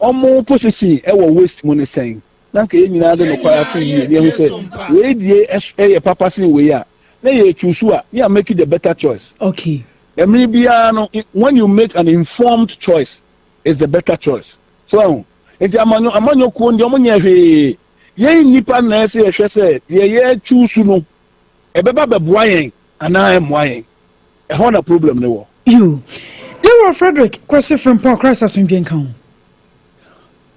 ɔmo position ɛwɔ waste mu ne sɛn, na nka yɛn nyinaa de nokware ato yie na yɛhu sɛ wei die ɛyɛ papa sen wei a, na yɛ choose a na yɛ make the better choice. Mmiri biara no, when you make an informed choice is the better choice. So ɛho nti amanyɔkuo deɛ ɔmo nyɛ hwee, yɛn nipa na ɛsɛ yɛhwɛ sɛ deɛ yɛ choose no ɛbɛba bɛboa yɛn anaa ɛmmoa yɛn. Ɛhɔ na problem ne wɔ. Yo, yɛwɔ Frederick Kwasi Frimpong, Christ asomdwe nka ho.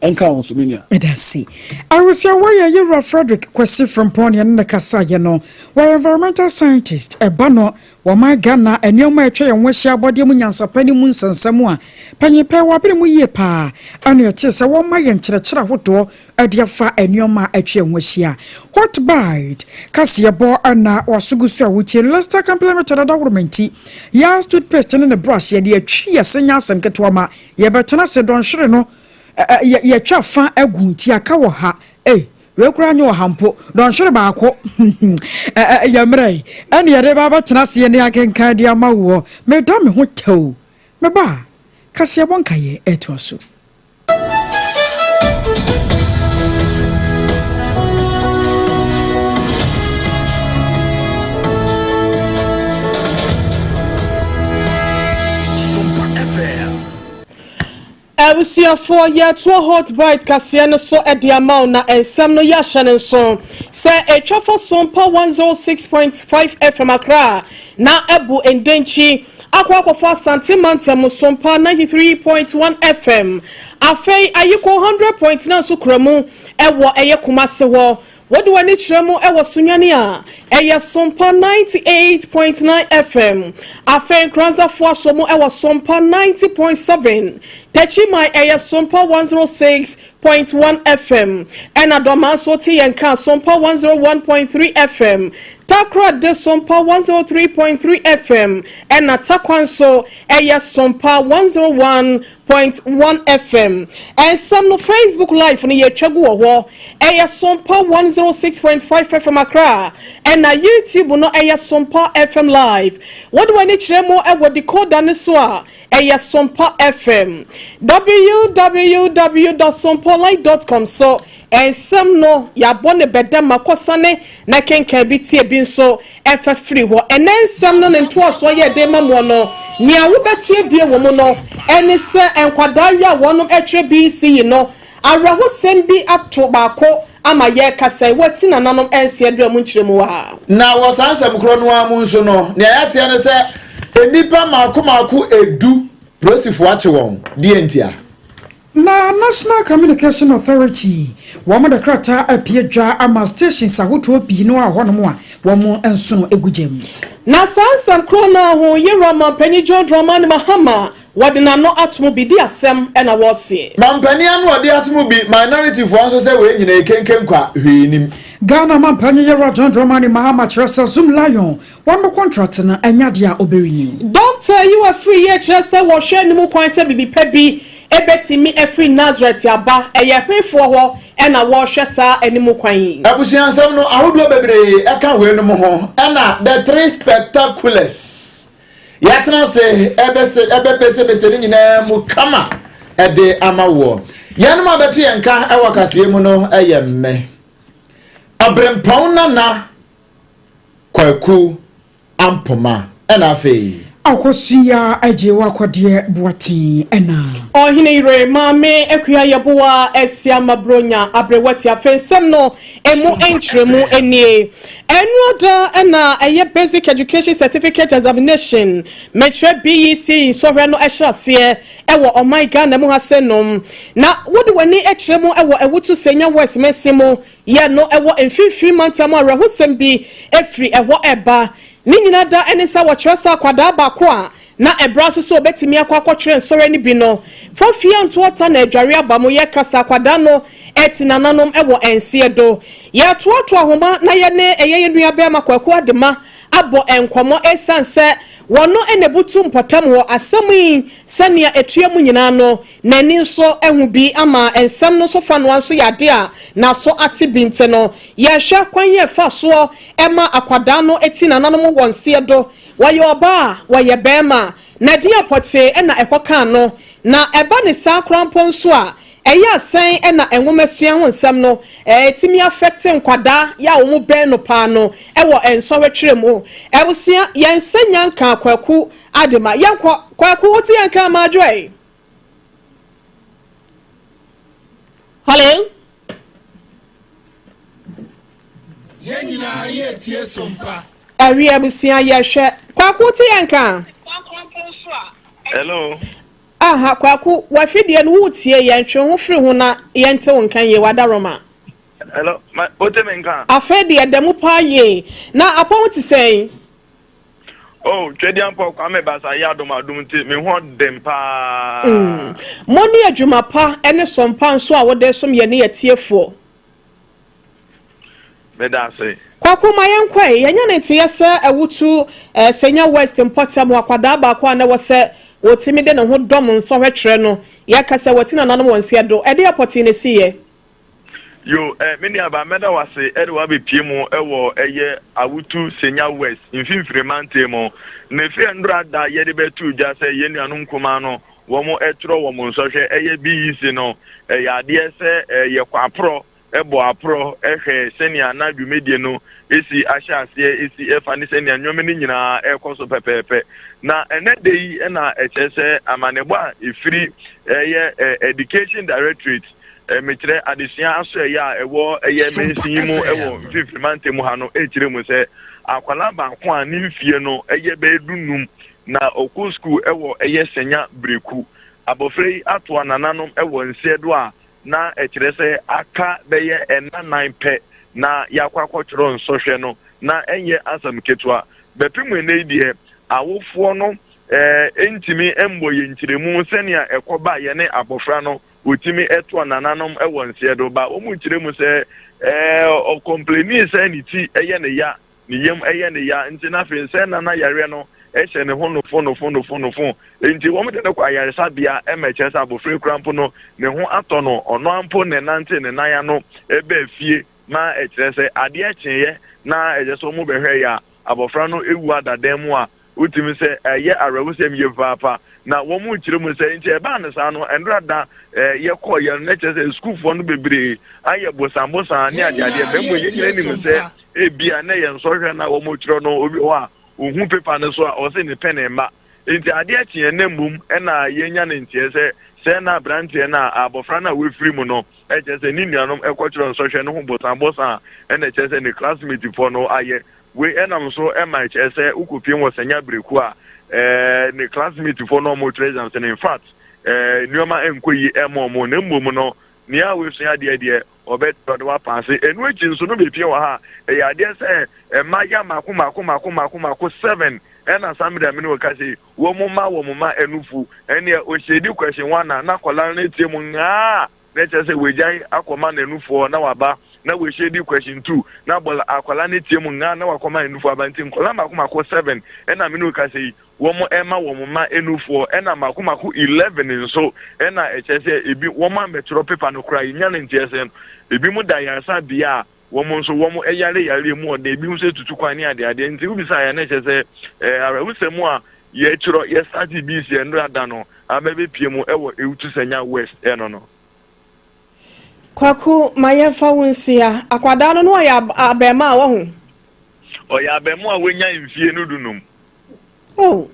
Ɛnka ho so, me nua. Ɛda se awosua wɔyɛ yɛwura Frederick Kwasi Frimpong ne ɛne ne kasa yɛ no, wɔyɛ environmental scientist. Ɛba no wɔman Ghana nneɛma a atwa yɛn ho ahyia, abɔdeɛ mu nyansapɛ ne mu nsɛnsɛm a panyinpɛ wɔabere mu yie paa, ɛne ɛte sɛ wɔma yɛn nkyerɛkyerɛ ahodoɔ ɛde afa nneɛma a atwa yɛn ho ahyia. Hot Bite kaseɛbɔ ɛna wasogu so a wotie. Lester Complement dada woromenti yɛa toothpaste ne ne brush yɛde atwi yɛse nyɛ asɛm ketewa ma yɛbɛtena se dɔnhwere no yɛtwa fa agu nti aka wɔ ha. Ei, wei koraa nyɛ ɔha mpo, dɔnhwere baako yɛ mmerɛ yi ɛne yɛde ba bɛtena aseɛ ne akenkan de ama woɔ. Meda me ho tɛw meba a kaseɛbɔ nkayɛ ɛtoa so. Sompa FM. Abusuafoɔ, yɛtoa Hot Bite kaseɛ no so de ama wo, na nsɛm no yɛahyɛ no nso sɛ ɛtwa fa Sompa 106.5 FM Accra na ɛbu ndɛnkyi akɔ akɔfa Asante mantam Sompa 93.1 FM, afei Ayiko 100.9 nso kura mu ɛwɔ ɛyɛ Kumase hɔ. Wode w'ani kyerɛ mu wɔ Sunyani a, ɛyɛ Sompa 98.9 FM. Afei Nkoranzafoɔ asɔ mu wɔ Sompa 90.7. Techiman ɛyɛ Sompa 106.1 FM. Ɛna Dɔmaa nso te yɛn ka Sompa 101.3 FM. Takoradi Sompa 103.3 FM. Ɛna Tarkwa nso ɛyɛ Sompa 101. Point one FM nsɛm no Facebook live no yɛtwa gu wɔ hɔ. Ɛyɛ Sompa 106.5 FM Accra ɛna YouTube no ɛyɛ Sompa FM live. Wode w'ani kyerɛ mu ɛwɔ decoder no so a ɛyɛ Sompa FM. www.sompaonline.com so nsɛm no yɛabɔ ne bɛdɛ ma kɔsane na kenkan bi tie bi nso Ɛfa firi hɔ. Ɛnnɛ nsɛm no ne ntoasoɔ yɛ den ma moɔ no, nea wobɛteɛ bio wɔ mu no ne sɛ nkwadaa yi a wɔnom ɛtwerɛ BEC yi no, awerɛhosɛm bi ato baako ama yɛrekasa yi, wɔati nananom nseɛ dura mu nkyerɛmu a. Na wɔ saa nsɛm korɔ no ara mu nso no, nea yɛateɛ ne sɛ nnipa mmaako mmaako du polisifoɔ akye wɔn. Deɛ ntia? Na National Communication Authority wɔn de krataa apue dwa ama stations ahodoɔ pii no a hɔnom a wɔn nsono gu gya mu. Na saa nsɛm korɔ no ara ho Yewura Manpanin John Dramani Mahama wɔde n'ano ato mu bi di asɛm na wɔreseɛ. Mampanin ano a ɔde ato mu bi, minority foɔ nso sɛ wei nyina ekenken kwa, hwee nim. Ghana Manpanin Yewura John Dramani Mahama kyerɛ sɛ Zoomlion Wɔn contract no ɛnyɛ adeɛ a ɔbɛ renew. Dɔkta yi wafiri yie kyerɛ sɛ wɔhwɛ anim kwan sɛ biribi pa bi bɛtumi afiri Nasaret aba. Ɛyɛ hefoɔ hɔ na wɔrehwɛ saa anim kwan yi? Abusua nsɛm no ahodoɔ bebree ɛka weinom ho ɛna The Three Spectaculars yɛatena ase ɛbɛse ɛbɛbesebese ne nyinaa mu kama ɛde ama woɔ. Yɛnom a bɛte yɛn nka ɛwɔ kaseɛ mu no ɛyɛ mmɛ. Ɔbrempɔn Nana Kwaku Ampoma ɛna afei. Akosua Agyewa Kɔdeɛ Boateng ɛna. Ɔhene yere Maame Akua Yeboah Asiamah Bronya Aberewa Tiafe nsɛm no emu nkyerɛmu nie. Ɛnoa da na ɛyɛ Basic Education Certificate Examination, mekyerɛ BEC nsɔhwɛ no hyɛ aseɛ wɔ ɔman Ghana mu ha sɛ nom. Na wode w'ani kyerɛ mu wɔ Awutu Senya West mansin mu Yɛ no wɔ mfimfini mantam awerɛhosɛm bi firi ɛhɔ reba. Ne nyina da ne sɛ wɔkyerɛ sɛ akwadaa baako a na ɛberɛ aso sɛ ɔbɛtumi akɔ akɔtwerɛ nsɔhwɛ no bi no fa fie anto ɔta na adware aba mu. Yɛka sɛ akwadaa no te nananom wɔ nseɛ do. Yɛtoatoa ahoma na yɛne ɛyɛ yɛn nua barima Kwaku Adema abɔ nkɔmmɔ ɛsiane sɛ wɔno na ɛbutu mpɔtam hɔ asɛm yi sɛnea ɛtua mu nyinaa no N'ani nso ahu bi ama nsɛm no so fanoa nso yɛ ade a n'aso ate bi nti no, yɛhwɛ kwan a ɛfa soɔ ma akwadaa no ti nananom wɔ nseɛ do. Wɔyɛ ɔbaa a, wɔyɛ barima. Na ɛdeɛn pɔtee na ɛkɔkaa no? Na ɛba ne saa koraa mpo nso a, ɛyɛ a sɛn na nwomasua ho nsɛm no tumi affect nkwadaa yɛ a wɔn bɛn no paa no wɔ nsɔhwɛtwerɛ mu? Abusua, yɛn nsa nya nkaa Kwaku Adema. Yɛnkɔ. Kwaku, wote yɛn nka ama adwoe? Hello? Yɛn nyinaa yɛretie sompa. Awie abusua yɛhwɛ. Kwaku wote yɛn nka? Hello. Aha Kwaku wafidie no wotie yɛn twe ho firi ho na yɛnte wo nka yie wadaroma. Hello, ma wote me nka? Afei deɛ da mu paa yie. Na apɔn te sɛn? Oh, Twedeampɔ Kwame Basa yɛ adom adom nti me ho den paa. Mm. Mo ne adwuma pa ne som pa nso a wode som yɛn ne atiefoɔ. Meda ase. Kwaku ma yɛnkɔ ɛ. Yɛanya ne nteeɛ sɛ Awutu eh, Senya West mpɔtam hɔ akwadaa baako a na ɛwɔ sɛ wɔtumi de ne ho dɔm nsɔhwɛ kyerɛ no. Yɛka sɛ wati nananom wɔn nseɛ do. Ɛdeɛ pɔtee na ɛsiiɛ? Yo, eh, me nuabaa, mɛda wo ase de woabɛpue mu wɔ ɛyɛ Awutu Senya West mfimfini mantam mu. Na ɛfiri ɛndora da yɛde bɛtoo dwa sɛ yɛn nuanom nkumaa no wɔn twerɛ wɔn nsɔhwɛ ɛyɛ BEC no, ɛyɛ adeɛ sɛ yɛkɔ aporɔ bɔ aporɔ hwɛ sɛnea na dwumadie no si ahyɛ aseɛ si ɛfa ne sɛnea nneɛma no nyinaa ɛrekɔ so pɛpɛɛpɛ. Na ɛnɛ da yi na ɛkyerɛ sɛ amanebɔ a ɛfiri ɛyɛ Education Directorate Mekyerɛ adesua asoɛeɛ a ɛwɔ ɛyɛ mansin yi mu wɔ mfimfini mantam mu ha no rekyerɛ mu sɛ akwadaa baako a ne mfie no yɛ bɛyɛ dunum na ɔkɔ sukuu wɔ ɛyɛ Sanya Breku. Abɔfra yi atoa nananom wɔ nseɛ do a na ɛkyerɛ sɛ aka bɛyɛ nna nan pɛ. na yɛakɔ akɔtwerɛ nsɔhwɛ no, na ɛnyɛ asɛm ketewa. Bɛpem ɛnnɛ yi deɛ, awofoɔ no ntumi mmɔ yɛn nkyerɛmu sɛnea ɛkɔba yɛne abɔfra no wɔtumi toa nananom wɔ nseɛ do ba. Wɔn nkyerɛ mu sɛ ɔkɔmplenii sɛ ne ti yɛ ne ya, ne yam yɛ ne ya, nti na afei sɛ nana yareɛ no hyɛ ne ho nofo nofo nofo nofo. Nti wɔn de no kɔ ayaresabea ma ɛkyerɛ sɛ abɔfra yi koraa mpo no ne ho atɔ no, ɔno ara mpo na ɛnante ne nan ano baa fie ma ɛkyerɛ sɛ adeɛ kyeeɛ na ɛkyerɛ sɛ wɔn bɛhwɛ yɛ a abɔfra no awu ada dan mu a wotumi sɛ ɛyɛ awerɛhosɛm yie papaapa. Na wɔn rekyerɛ mu sɛ nti ɛbaa no saa no, ɛnora da yɛkɔɔ yɛ no na kyerɛ sɛ sukuufoɔ no bebree ayɛ bosanbosan ne adeadeɛ. Na mmom yɛn nyinaa nim sɛ ebia na ɛyɛ nsɔhwɛ na wɔrekyerɛ no, obi wɔ hɔ a ohu pepa no so a ɔse ne pɛ ne mma. Nti adeɛ kyeɛ na mmom ɛna yɛnya ne nteɛ sɛ sɛ na aberanteɛ no a abɔfra no a wafiri mu no ɛkyerɛ sɛ ne nuanom ɛkɔkyerɛ nsɔhwɛ no ho bosanbosan ɛna ɛkyerɛ sɛ ne classmate foɔ no ayɛ. Wei ɛnam so ɛma ɛkyerɛ sɛ wokɔpie wɔ Sanya Bereku a ɛɛ ne classmate foɔ no ɔmo kyerɛ exams no, in fact ɛɛ nneɛma ɛnkɔ yie ɛma ɔmo, na mmom no nea wasua adeɛ deɛ ɔbɛ ɔde wapaase. Ɛno akyi nso no bɛpie wɔ ha ɛyɛ adeɛ sɛ mmayewa mako mako mako mako mako 7 ɛna saa mmerɛ a me ne wo kasa yi wɔn mma wɔn mma anufu ɛneɛ ɔhyɛdi question 1 a na akwadaa no atie mu ngaa na ɛkyerɛ sɛ wagyae akɔma n'anufoɔ na waba na wahyɛ di question 2 na bɔla akwadaa no atie mu ngaa na wakɔma n'anufoɔ aba. Nti nkwadaa mako mako 7 ɛna me ne wo kasa yi wɔn ɛma wɔn mma anufoɔ, ɛna mako mako 11 nso ɛna ɛkyerɛ sɛ ebi wɔn ambɛtwerɛ pepa no koraa yɛnya no nteɛ sɛ ebi mo da yaresa bea a wɔn nso wɔn yare yareɛ mu ɔden, ebi nso etutu kwan ne adeadeɛ. Nti wobisa yɛn na ɛkyerɛ sɛ awerɛhosɛm a yɛtwerɛ yɛsate bi si ɛnora da no aba bɛpie mu ɛwɔ Ewutu Sanya West ɛno no. Kwaku, ma yɛmfa wo nsia. Akwadaa no no ɔyɛ abɛɛmaa wɔ ho? Ɔyɛ abɛɛmaa a wanya mfie no 15. Oh.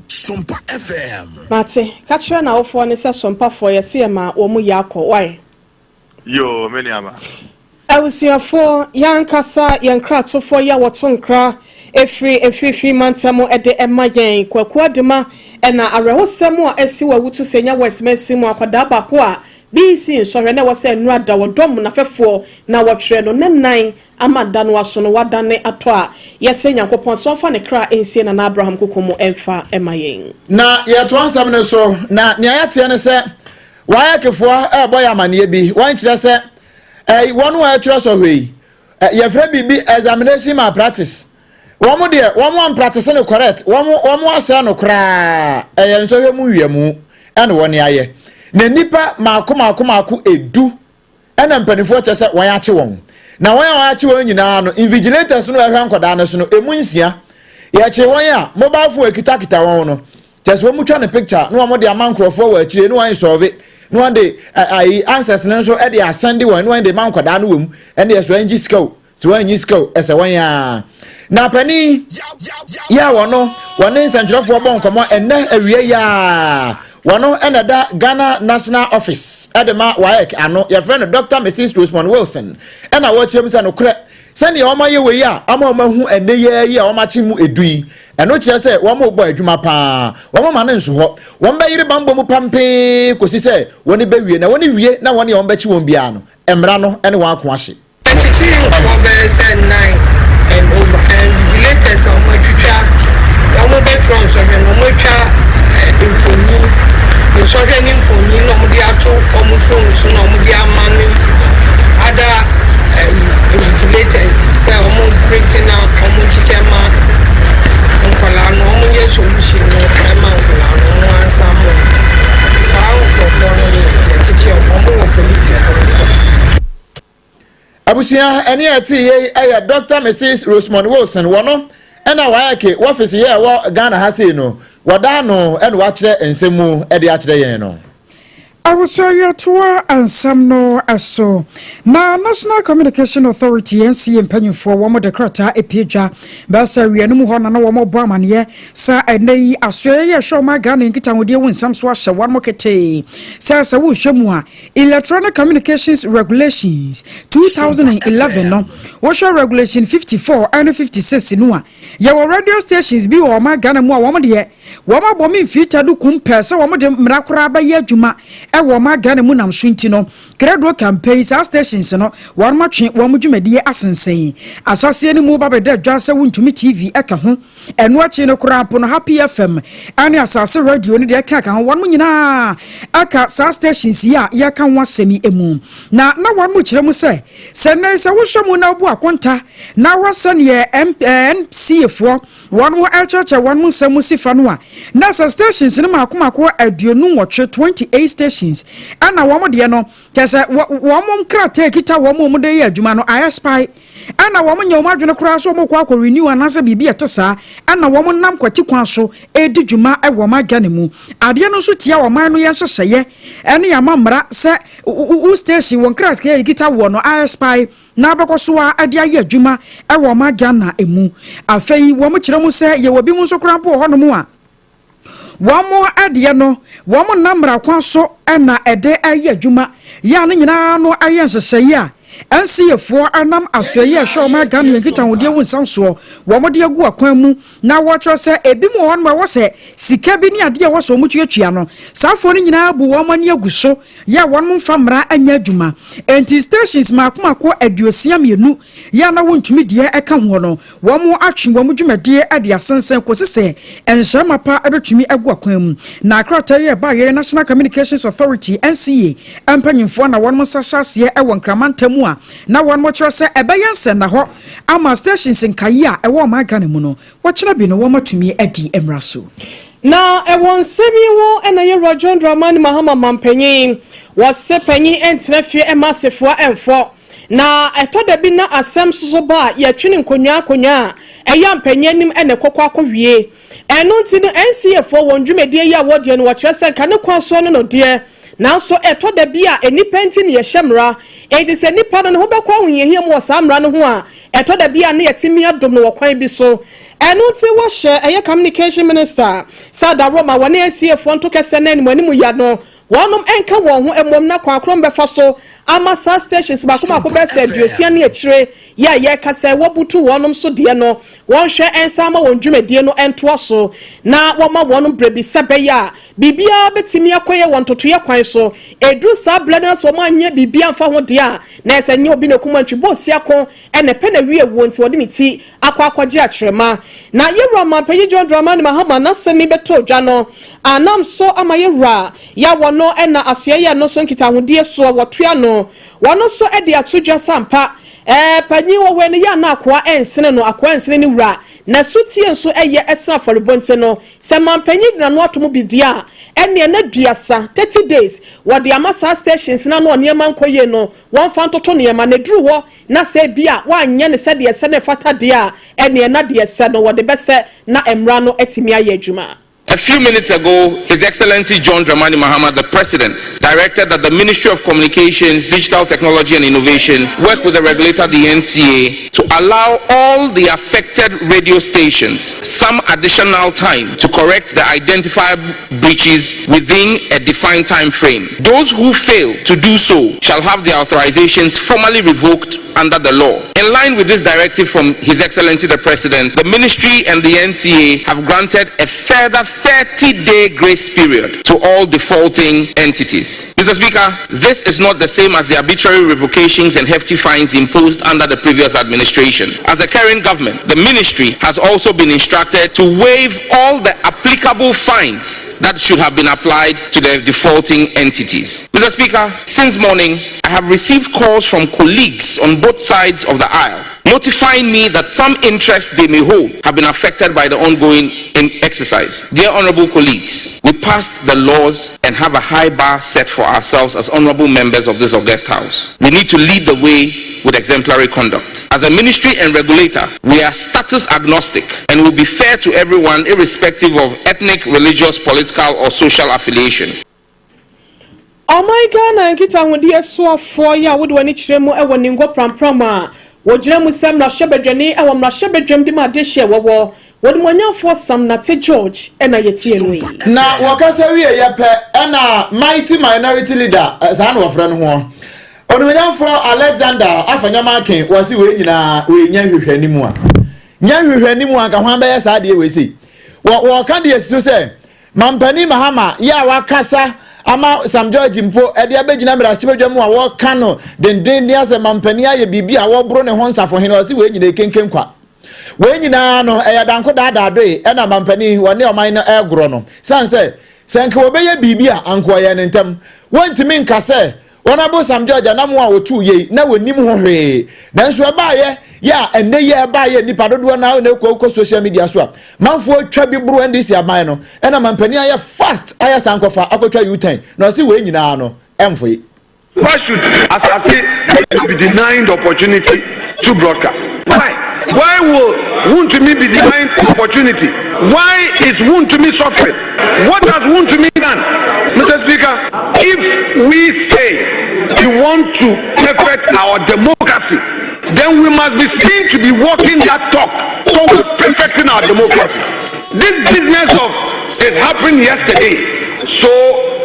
Sompa FM. Mate, ka kyerɛ n'awofoɔ no sɛ Sompafoɔ yɛse yɛma wɔn yɛ akɔ, why? Yoo, me nuaba. Abusuafoɔ, yɛn ankasa yɛn nkratofoɔ yi a wɔto nkra firi mfimfini mantam de ma yɛn, Kwaku Adema, ɛna awerɛhosɛm a asi wɔ Awutu Senya West mansin mu akwadaa baako a BEC nsɔhwɛ na ɛwɔ sɛ nnora da wɔdɔm n'afɛfoɔ na wɔtwerɛ no ne nan ama da no aso no wadane atɔ a yɛsrɛ Nyankopɔn sɛ ɔmfa ne kra nsie Nana Abraham koko mu mfa ma yɛn. Na yɛtoa nsɛm no so, na nea yɛateɛ ne sɛ WAECfoɔ rebɔ yɛn amanneɛ bi, wɔnkyerɛ sɛ ɛyi wɔn a ɛtwerɛ sɔhwɛ yi, yɛfrɛ biribi examination malpractice. Wɔn deɛ wɔn ampractice no correct, wɔn wɔn asɛe no koraa, ɛyɛ nsɔhwɛ mu nwiamu ɛna wɔn ayɛ. Na nnipa mako mako mako 10 ɛna mpanimfoɔ kyɛ sɛ wɔn akye wɔn. Na wɔn a wɔn akye wɔn nyinaa no, invigilators no ɛhwɛ nkwadaa no so no, emu 6 yɛkye wɔn a mobile phone ekitakita wɔn no, kyɛ sɛ wɔn twa ne picture na wɔn de ama nkurɔfoɔ wɔ akyire na wɔn sɔɔve na wɔn de ayi answers no nso de asɛnde wɔn na wɔn de ma nkwadaa no wɔ mu ɛne ɛso ɛngye sika o sɛ wɔn anyi sika o ɛsɛ wɔn yaa na panin yɛ a wɔn wɔne nsɛntwerɛfoɔ bɔ nkɔmɔ ɛnɛ awia yaa wɔn ɛna ɛda Ghana National Office ɛde ma WAEC ano yɛfrɛ no Dr. Mrs. Rosemond Wilson ɛna wɔkyerɛ mu sɛ nokorɛ Sɛnea wɔayɛ wei a ama wɔahu ɛnnɛ yi ara yi a wɔakye mu edu yi, ɛno kyerɛ sɛ wɔrebɔ adwuma paa. Wɔmma no nso hɔ. Wɔbɛyere bammɔ mu pampee kɔsi sɛ wɔbɛwie, na wɔwie na wɔn a wɔbɛkye wɔn biara no, mmara no ne wɔn ako ahye. Akyekyerefoɔ bɛyɛ sɛ nine and over and vigilators a wɔatwitwa wɔbɛtwerɛ nsɔhwɛ no wɔatwa mfoni nsɔhwɛ ne mfoni na wɔde ato wɔn phone so na wɔde ama ne other invigilators sɛ wɔn print na wɔn nkyekyɛ ma nkwadaa no wɔn yɛ solution no ma nkwadaa no wɔn ansa mo saa nkurɔfoɔ no ne yɛkyekyɛ wɔn wɔ polisifoɔ nso. Abusua ɛne a ɛte yei ɛyɛ Dr. Mrs. Rosemond Wilson wɔ no ɛna WAEC wɔfisi yɛ ɛwɔ Ghana ha sei no wɔda ano ɛna wakyerɛ nsɛm mu ɛde akyerɛ yɛn no. Awosɔreɛtoa nsɛm no so na National Communication Authority NCA mpanyinfoɔ wɔn de krataa epie dwa bɛsɛ awia no mu hɔ na na wɔn bɔ amaneɛ sɛ ɛnɛ yi asoɛeɛ yɛ ɛhwɛ ɔman Ghana nkitahodie ho nsɛm so ahyɛ wɔn ketee sɛ sɛ wohwɛ mu a Electronic Communications Regulations 2011 no wohwɛ Regulation 54 ɛne 56 no a yɛwɔ radio stations bi wɔ ɔman Ghana mu a wɔn deɛ Wɔn abɔ me mfiri ta do kum pɛɛ sɛ wɔn de mmara koraa bɛyɛ adwuma. wɔ ɔman Ghana mu nam so nti no, Credo campaign saa stations no wɔnom atwe wɔn dwumadie asensɛn ahyɛaseɛ no mu ba bɛda dwa sɛ wontumi TV ka ho. Ɛno akyi no koraa mpo no Happy FM ne Asase Radio no deɛ ɛka ka ho wɔnom nyinaa aka saa stations yi a yɛka ho asɛm yi mu. Na na wɔnom kyerɛ mu sɛ sɛ nnɛ sɛ wohwɛ mu na wobu akonta na wohwɛ sɛdeɛ NCA foɔ Wɔn rekyerɛkyerɛ wɔn nsɛm mu si fa no a, na sɛ stations no mako mako 28, 28 stations, ɛna wɔn deɛ no, kyɛ sɛ wɔn nkrataa ekita wɔn a wɔde yɛ adwuma no ayɛ spy, ɛna wɔn nyɛ wɔn adwene koraa sɛ wɔn kɔ akɔ renew anaasɛ biribi ɛte saa, ɛna wɔn nam kwati kwan so redi dwuma wɔ ɔman Ghana mu. Adeɛ no nso tia ɔman no yɛn nhyehyɛeɛ ɛne amammara sɛ wo station wɔn nkrataa ekita woɔ no ayɛ spy. na bɛkɔ so ara de ayɛ adwuma wɔ ɔman Ghana mu. Afei wɔkyerɛ mu sɛ yɛwɔ binom nso koraa mpo wɔ hɔnom a wɔn deɛ no wɔn nna mmara kwan so na ɛde ayɛ adwuma yɛ a ne nyinaa no ayɛ nhyehyɛeɛ a NCA foɔ nam asoɛeɛ a ɛhwɛ ɔman Ghana yɛn nkitahodie ho nsɛm soɔ wɔn de agu akwan mu na wɔkyerɛ sɛ ebi mu wɔ hɔnom a ɛwɔ sɛ sika bi ne adeɛ a ɛwɔ sɛ wɔn tuatua no saa foɔ no nyinaa bu wɔn ani agu so yɛ a wɔnom mfa mmara nyɛ adwuma. Enti stations mmaako mmaako 62 yɛ a na wontumi deɛ ɛka hoɔ no, wɔn atwe wɔn dwumadie de asensɛn kɔsi sɛ nhyɛ mapa bɛtumi agu akwan mu. Na krataa yi a ɛbaeɛ National Communications Authority, NCA, mpanyinfoɔ na wɔnom nsa hyɛ aseɛ wɔ Nkraman ntam a na wɔnom kyerɛ sɛ ɛbɛyɛ nsɛnnahɔ ama stations nkaeɛ a ɛwɔ ɔman Ghana mu no Wɔkyena bi no wɔatumi adi mmara so. Na ɛwɔ nsɛm yi ho na Yɛwura John Dramani Mahama mampanyin, wɔse panyin ntena fie mma asefua mfɔ. Na ɛtɔ da bi na asɛm soso ba a yɛtwe no nkonyaa konyaa a ɛyɛ a mpanyin anim na ɛkɔkɔ akɔwie. Ɛno nti no NCA foɔ wɔn dwumadie yi a wɔdeɛ no wɔkyerɛ sɛ nka ne kwan soɔ no no deɛ Nanso ɛtɔ da bi a nnipa nti na yɛhyɛ mmara. Enti sɛ nipa no ne ho bɛkɔ ahohiahia mu wɔ saa mmara no ho a, ɛtɔ da bi a na yɛtumi adom no wɔ kwan bi so. Ɛno nti wɔhyɛ ɛyɛ Communication Minister sɛ adaworoma wɔne NCA foɔ nto kɛsɛ na animuanimu ya no wɔnom nka wɔn ho mmom na kwan korɔ mbɛfa so ama saa stations mako mako bɛyɛ sɛ 60 ne akyire yi a yɛreka sɛ wɔbutu wɔnom so deɛ no wɔnhwɛ nsa ama wɔn dwumadie no ntoa so na wɔma wɔn berɛ bi sɛ ɛbɛyɛ a biribiara bɛtumi akɔyɛ wɔ ntotoeɛ kwan so. Ɛduru saa berɛ no na sɛ wɔanyɛ biribi amfa ho deɛ a, na ɛsɛ nyɛ obi na ɛkum antwi bɔ osiako na ɛpɛ na wie wuo nti wɔde ne ti akɔ akɔgye akyerɛma. Na Yɛwura Ɔmanpanyin John Dramani Mahama n'asɛm yi bɛtɔɔ dwa no, anam so ama Yɛwura Yawɔ no na asoɛeɛ no so nkitahodie soɔ wɔtoa no. Wɔno nso de ato dwa sɛ ampa Ɛɛ, panyin wɔ hɔ yi no, yɛ a na akoa nsene no, akoa nsene ne wura, na sotie nso yɛ sene afɔrebɔ nti no, sɛ mampanyin de n'ano ato mu bi deɛ a, ɛnneɛ na duasa, 30 days, wɔde ama saa stations no ano a nneɛma nkɔ yie no, wɔmfa ntoto nneɛma, na ɛduru hɔ na sɛ ebia wɔanyɛ no sɛdeɛ ɛsɛ na ɛfata deɛ a, ɛnneɛ na deɛ ɛsɛ no wɔde bɛsɛ na mmara no atumi ayɛ adwuma. A few minutes ago, His Excellency John Dramani Mahama, the President, directed that the Ministry of Communications, Digital Technology and Innovation work with the regulator, the NCA, to allow all the affected radio stations some additional time to correct the identifiable breaches within a defined time frame. Those who fail to do so shall have their authorizations formally revoked under the law. In line with this directive from His Excellency the President, the Ministry and the NCA have granted a further 30-day grace period to all defaulting entities. Mr. Speaker, this is not the same as the arbitrary revocations and hefty fines imposed under the previous administration. As a current government, the ministry has also been instructed to waive all the applicable fines that should have been applied to the defaulting entities. Mr. Speaker, since morning, I have received calls from colleagues on both sides of the aisle notifying me that some interests they may hold have been affected by the ongoing exercise. Dear honorable colleagues, we passed the laws and have a high bar set for ourselves as honorable members of this august house. We need to lead the way with exemplary conduct. As a ministry and regulator, we are status agnostic and will be fair to everyone irrespective of ethnic, religious, political, or social affiliation. Ɔman Ghana nkitahodie soafoɔ yi a wode w'ani kyerɛ mu wɔ Ningo Prampram a wɔgyina mu sɛ mmarahyɛbadwani wɔ mmarahyɛbadwam de ma adehyeɛ wɔwɔ Onimuonyamfoɔ Sam Nartey George na yɛtie no yi. Na wɔkasa wieeɛ pɛ ɛna Mighty Minority Leader, saa na wɔfrɛ no hoɔ, Onimuonyamfoɔ Alexander Afenyo-Markin, wɔse wei nyinaa wei nyɛ nhwehwɛanimu a, nyɛ nhwehwɛanimu a nka hwan bɛyɛ saa adeɛ wei sei. Wɔ wɔka deɛ si so sɛ Mampanin Mahama yɛ a wakasa ama Sam George mpo de abɛgyina mmarahyɛbadwa mu a wɔreka no dendenden asɛ mampanin ayɛ biribi a wɔboro ne ho nsafohene ɔse wei nyinaa ekenken kwa. Wei nyinaa no ɛyɛ danko daadaadoe ɛna mampanin wɔne ɔman no ɛregorɔ no sane sɛ sɛ nka wɔbɛyɛ biribi a anka ɔyɛ ne ntɛm. Wɔntumi nka sɛ Wɔn abosam George anam a wɔtuu yei na wɔnnim ho hwee. Nanso ɛbaeɛ yɛ a ɛnnɛ yi a ɛbaeɛ nnipa dodoɔ no ara na ɛkɔ kɔ social media so a manfoɔ twa bi boro NDC aban no ɛna mampanin ayɛ fast ayɛ sankɔfa akɔtwa U-turn na ɔse wei nyinaa no ɛmfoe. Why should Asase be denying the opportunity to broadcast? Why? Why will Wontumi be denied opportunity? Why is Wontumi suffering? What has Wontumi done? Mr. Speaker, if we say we want to perfect our democracy, then we must be seen to be walking that talk towards perfecting our democracy. This business of it happened yesterday, so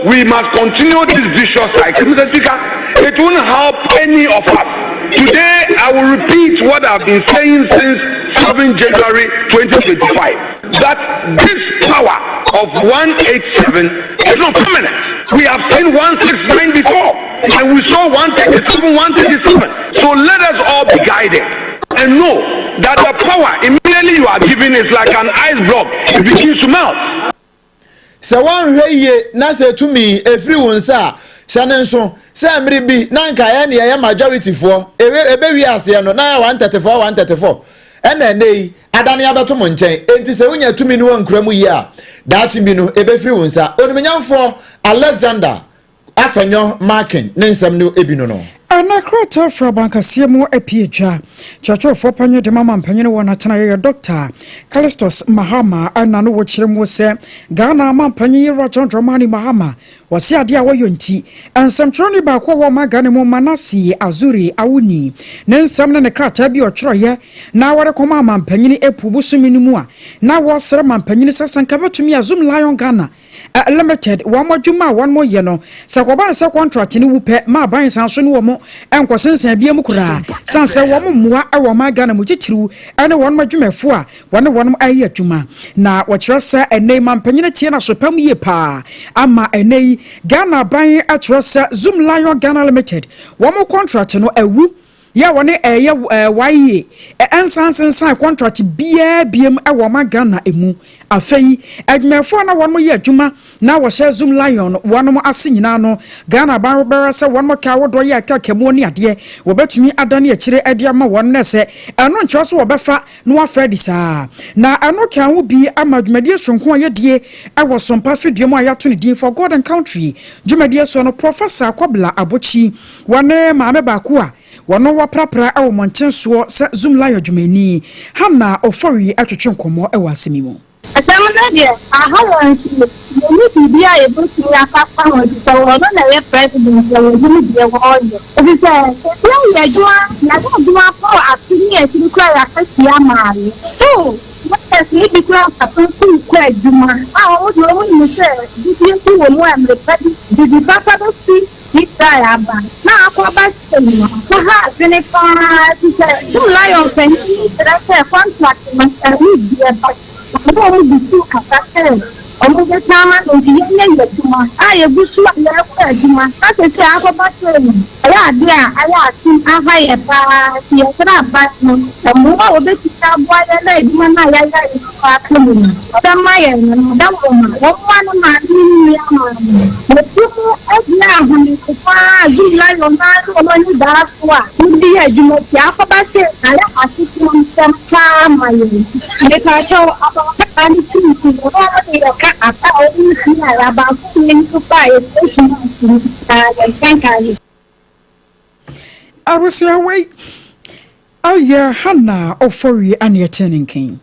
we must continue this vicious cycle. Mr. Speaker, it won't help any of us. Today, I will repeat what I've been saying since 7 January 2025, that this power of 187 is not permanent. We have seen 169 before, and we saw 137, 137. So let us all be guided and know that the power immediately you are given is like an ice block. It begins to melt. Sɛ woanhwɛ yie na sɛ tumi ɛfiri wo nsa a, hyɛ no nso sɛ mmere bi na anka yɛn ne yɛyɛ majority foɔ, ɛbɛwie aseɛ no na yɛ 134, 134, ɛna ɛnnɛ yi adane abɛto mo nkyɛn. Enti sɛ wonya tumi no woankura mu yie a, daakye bi no ɛbɛfiri wo nsa. Onimnyamfoɔ Alexander Afenyo Markin ne nsɛm no bi no no. Ɛnnɛ krataa firi abankɛseɛ mu apue dwa. Kyerɛkyerɛfoɔ panyin de ma mampanyin wɔ n'atenaeɛ yɛ Dɔkta Callistus Mahama ɛna no wɔ kyerɛ mu sɛ Ghana mampanyin Yewura John Dramani Mahama wɔse adeɛ a wɔyɔ nti nsɛmtwerɛni baako a ɔwɔ ɔman Ghana mu Manasseh Azuri Awuni ne nsɛm ne ne krataa bi ɔtwerɛeɛ na wɔde kɔmaa mampanyin April bosome no mu a na wɔsrɛ mampanyin sɛ sɛ nka bɛtumi a Zoomlion Ghana Limited, wɔn adwuma a wɔn yɛ no, sɛ kɔba no sɛ kɔntrat no wu pɛ ma aban nsan so ne wɔn nkɔsensɛn biam koraa, san sɛ wɔn mmoa wɔ ɔman Ghana mu titiriw ne wɔn adwumayɛfo a wɔne wɔn yɛ adwuma. Na wɔkyerɛ sɛ ɛnnɛ yi mampanyin tie n'aso pa mu yie paa ama ɛnnɛ yi Ghana aban kyerɛ sɛ Zoomlion Ghana Limited wɔn kɔntrat no awu yɛ a wɔne ɛyɛ YEA nsan nsensan kɔntrat biara biam wɔ ɔman Ghana mu. Afei, adwumayɛfoɔ a na wɔnom yɛ adwuma na wɔhyɛ Zoomlion wɔnom ase nyinaa no, Ghana aban bɛhwɛ sɛ wɔnom ka ahodoɔ yɛ akakamuo ne adeɛ wɔbɛtumi adane akyire de ama wɔn na sɛ ɛno nkyerɛ sɛ wɔbɛfa na wɔafa adi saa. Na ɛno ka ho bi ama dwumadie soronko a yɛdie wɔ Sompa fidua mu a yɛato ne din For God and Country dwumadie soɔ no, Professor Kobla Abokyi, wɔne maame baako a wɔno wɔaprapra wɔ mmɔnten soɔ sɛ Zoomlion dwumayɛni, Hannah Ofori twetwe nkɔmmɔ wɔ asɛm yi mu. Asɛm no deɛ, aha yɛn nso yɛnni biribi a yɛbɛtumi aka afa ho efisɛ ɔno na ɛyɛ president na wɔnim deɛ wɔreyɛ. Efisɛ ebi ayɛ adwuma, yɛayɛ adwuma kɔ afe ne akyiri koraa yɛakatua maaeɛ. Still workers no bi koraa mfa sukuu kɔ adwuma a wɔn deɛ wɔnim sɛ gyidie bi wɔ mu a mmerɛ pa bi biribi papa bɛsi Israel aba na akɔba sei no, ɛha adwene pa ara efisɛ Zoomlion panyin no kyerɛ sɛ contract no ɛho deɛ but wɔne wɔn gu so kasa sɛ wɔbɛsan ama no nti yɛnyɛ yɛn adwuma a yɛgu so a yɛrekɔ adwuma na seesei akɔba sei no ɛyɛ adeɛ a ayɛ asen aha yɛ pa ara nti yɛsrɛ aban no mmoa a wɔbɛtumi aboa yɛn na adwuma no a yɛayɛ a yɛgu so aka mu no wɔbɛma yɛn no na ɔbɛmoma wɔmmoa ne maame ne ne nua maame. Wɔtu mu gyina ahomete paa a Zoomlion no ara ne wɔn anidaso a wɔde yɛ adwuma ti akɔba sɛ ayɛ asetena nsɛm paa ma yɛn. Mepaakyɛw, abaayewa no ti nti no, na wɔde yɛ ka aba a wɔde nsi a yɛabaako mmienu ba a yɛde adwuma nsi no na yɛnkenkan no. Abusua wei ayɛ Hannah Ofori aneɛkyɛ ne nken.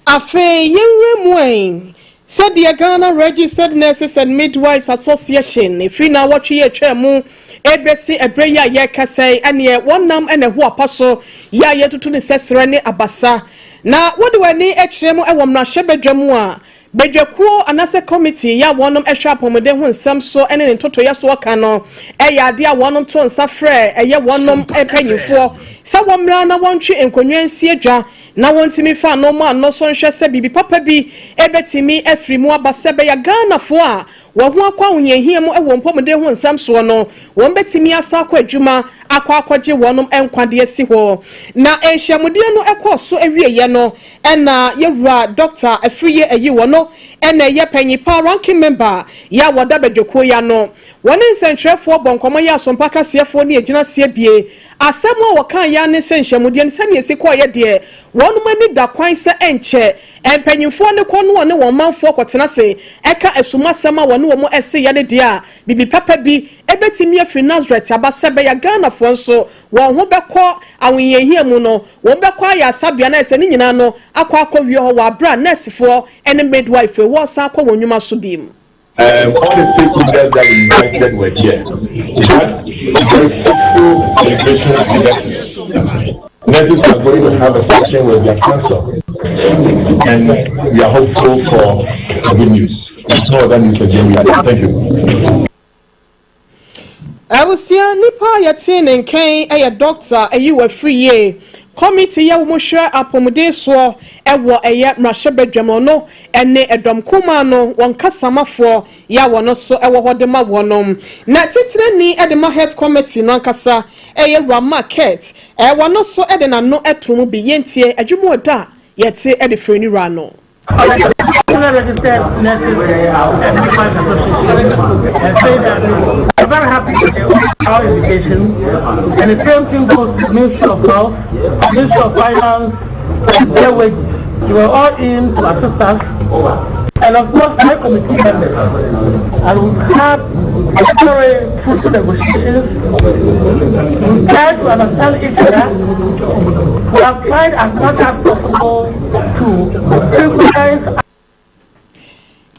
Afei yɛnwura mu ɛ, sɛdeɛ Ghana Registered Nurses and Midwives Association ɛfiri naawɔtwe yi atwaa mu ɛbɛsi ɛberɛ yi a yɛrekasa yi, ɛneɛ wɔnam na ɛho apa so yɛ a yɛtutu ne sɛserɛ ne abasa. Na wode w'ani kyerɛ mu wɔ mmarahyɛbadwa mu a, Badwakuo anaasɛ kɔmiti yi a wɔnom hwɛ apɔmuden ho nsɛm so ne ne ntotoeɛ soɔ ka no yɛ adeɛ a wɔnom to nsa frɛ ɛyɛ wɔnom mpanyinfoɔ sɛ wɔmmra na wɔntwe nkonnwa nsi adwa na wɔntumi mfa ano mmɔ ano so nhwɛ sɛ biribi papa bi bɛtumi afiri mu aba sɛ ɛbɛyɛ Ghanafoɔ a. wɔn ho akɔ ahohiahia mu wɔ mpɔmuden ho nsɛm soɔ no, wɔn bɛtumi asan akɔ adwuma akɔ akɔgye wɔn nkwa de asi hɔ. Na nhyiamudie no kɔɔ so awieɛ no, ɛna yɛwura Dɔkta Afriyie Ayiwɔ no na ɛyɛ panyin pa ranking member yɛ a wɔda badwakuo yi ano. Wɔne nsɛntwerɛfoɔ bɔ nkɔmmɔ yɛ asompa kaseɛfoɔ ne agyinaseɛ bie. Asɛm a wɔkaeɛ ara ne sɛ nhyiamudeɛ no sɛdeɛ ɛsi kɔeɛ deɛ, wɔnom ani da kwan sɛ ɛnkyɛ mpanyimfoɔ no kɔ ne wɔne wɔn manfoɔ kɔtena ase ka asumasɛm a wɔne wɔn seeɛ no deɛ a, biribi papa bi bɛtumi afiri Nasaret aba sɛ ɛbɛyɛ a Ghanafoɔ nso wɔn ho bɛkɔ ahohiahia mu no, wɔn bɛkɔ ayaresabea na ayɛ sɛ ne nyinaa no akɔ akɔwie hɔ wɔ aberɛ a nɛɛsefoɔ ne midwife wɔresan akɔ wɔn nnwuma so bio. Um, all the stakeholders that we invited were here. We had very fruitful celebration with nurses. Nurses are going to have a session with their council. And we are hopeful for good news. There's no other news again. We are Thank you. Abusua nipa a yɛtee ne nkan yɛ Dɔkta Ayiwa Afriyie. Kɔmiti yi a wɔhwɛ apɔmuden soɔ wɔ ɛyɛ mmarahyɛbadwam ɔno ne ɛdɔm kumaa no wɔn kasamafoɔ yɛ a wɔn nso wɔ hɔ de ma wɔnom. Na titenani de ma Health Committee no ankasa yɛ Wura Mark Kurt, wɔn nso de n'ano to mu bi. Yɛntie adwuma ɔdɔ a yɛte de firi ne wura no. Registered Nurses and Midwives Association and say that we're very happy with our invitation. And the same thing goes to Ministry of Health, Ministry of Finance, and their wages. You were all in to assist us. And of course, my committee members. And we've had very fruitful negotiations. We tried to understand each other. We have tried as much as possible to synchronize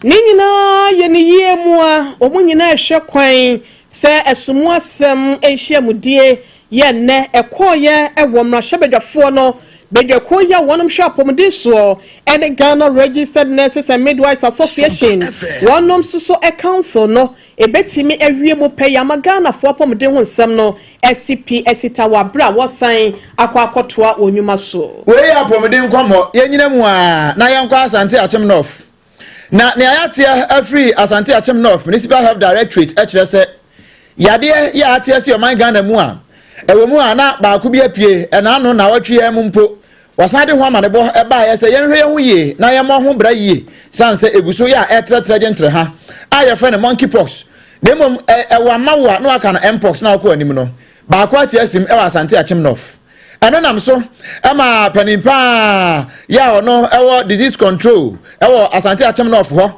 Ne nyinaa yɛ ne yie mu a wɔn nyinaa rehwɛ kwan sɛ ɛso mu asɛm nhyiamudie yɛ nnɛ ɛkɔɔyɛ wɔ mmarahyɛbadwafoɔ no badwakuo yi a wɔnom hwɛ apɔmuden soɔ ne Ghana Registered Nurses and Midwives Association wɔnom nso so council no ɛbɛtumi awie mu pɛ yi ama Ghanafoɔ apɔmuden ho nsɛm no asi pi asi ta wɔ aberɛ a wɔsan akɔ akɔtoa wɔn nnwuma so. Wei yɛ apɔmuden nkɔmmɔ, yɛnyina mu aa na yɛnkɔ Asante Akyem North. Na nea yɛateɛ afiri Asante Akyem North Municipal Health Directorate kyerɛ sɛ yadeɛ yɛ ateɛ si ɔman Ghana mu a ɛwɔ mu a na baako bi apue ɛna ano naawɔtwe yi mu mpo wɔsan de ho amanebɔ ɛbaeɛ sɛ yɛnhwɛ yɛn ho yie na yɛmmɔ ho bra yie sane sɛ ɛgu so yɛ a ɛtrɛtrɛ gye ntrɛha a yɛfrɛ no monkey pox na mmom ɛwɔ ama wo a na waka no mpox na wokɔ anim no baako ate asim ɛwɔ Asante Akyem North. Ɛno nam so ma panin paa yɛ a ɔno ɛwɔ disease control ɛwɔ Asante Akyem North hɔ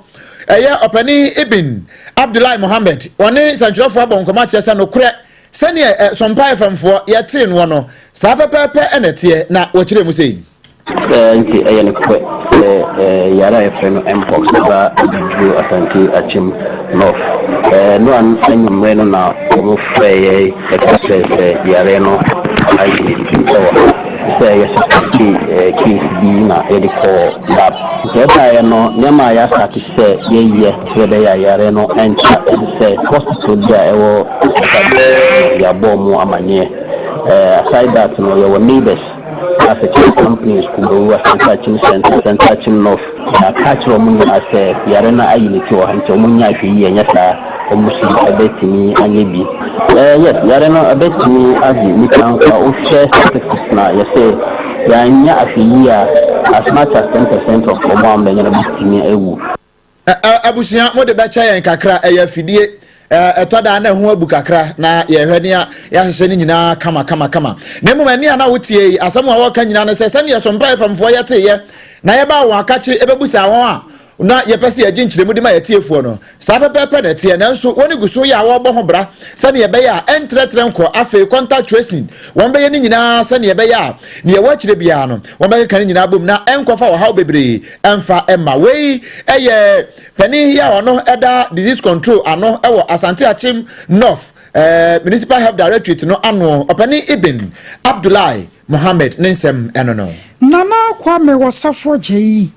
ɛyɛ ɔpanin Ibn Abdullahi Mohammed wɔne nsɛntwerɛfoɔ abɔ nkɔmɔ akyerɛ sɛ nokorɛ sɛdeɛ ɛ Sompa FM foɔ yɛtee noɔ no saa pɛpɛɛpɛ ɛna ɛteɛ na wɔkyerɛ mu sei. Saa nti ɛyɛ nokorɛ sɛ yare a yɛfrɛ no Mpox ba abɛduru Asante Akyem North. Ɛno anwummerɛ no na wɔfrɛɛ yɛn ka kyerɛɛ sɛ yareɛ no ayɛ ne ti wɔ ha. Sɛ yɛ suspecte case bi na yɛde kɔɔ lab. Nti ɛbaeɛ no nneɛma a yɛastate sɛ yɛyɛ sɛ ɛbɛyɛ a yareɛ no ɛntra ne sɛ hospital bi a ɛwɔ Asante no yɛabɔ wɔn amaneɛ. Aside that no yɛwɔ neighbours. African companies Kumawu, Asante Akyem Central, Asante Akyem North, Yɛaka akyerɛ wɔn nyinaa sɛ yare no ayi ne ti wɔ ha nti wɔn nyɛ ahwɛyie anyɛ saa wɔn nso bɛtumi anya bi. Eh, yes, yare no ɛbɛtumi agye nnipa nkwa. Wohwɛ statistics no a, yɛse yɛanyɛ ahwɛyie a as much as 10% of wɔn a wɔbɛnya no bɛtumi awu. Abusua, mode bɛkyɛ yɛn kakra, ɛyɛ afidie, ɛtɔ da na ɛho abu kakra na yɛhwɛ ne yɛahyehyɛ no nyinaa kama kama kama. Na mmom ɛne a na wotie yi, asɛm a wɔka nyinaa no sɛ sɛdeɛ Sompa FM foɔ yɛteeɛ na yɛbaa wɔn akakye ɛbɛbusaa wɔn a na yɛpɛ sɛ yɛgye nkyerɛmu de ma yɛtiefoɔ no, saa pɛpɛɛpɛ na ɛteɛ. Nanso wɔn gu so yɛ a wɔrebɔ ho bra sɛdeɛ ɛbɛyɛ a ɛntrɛtrɛ nkɔ. Afei contact tracing, wɔn bɛyɛ ne nyinaa sɛdeɛ ɛbɛyɛ a nea ɛwɔ akyire biara no wɔbɛkeka ne nyinaa bom na ɛnkɔfa ɔhaw bebree ɛmfa mma. Wei yɛ panin yi a ɔno ɛda disease control ano wɔ Asante Akyem North eh, Municipal Health Directorate no ano, ɔpanin Ibn Abdullahi Mohammed ne nsɛm ɛno no. Nana Kwame Osafo Agyei,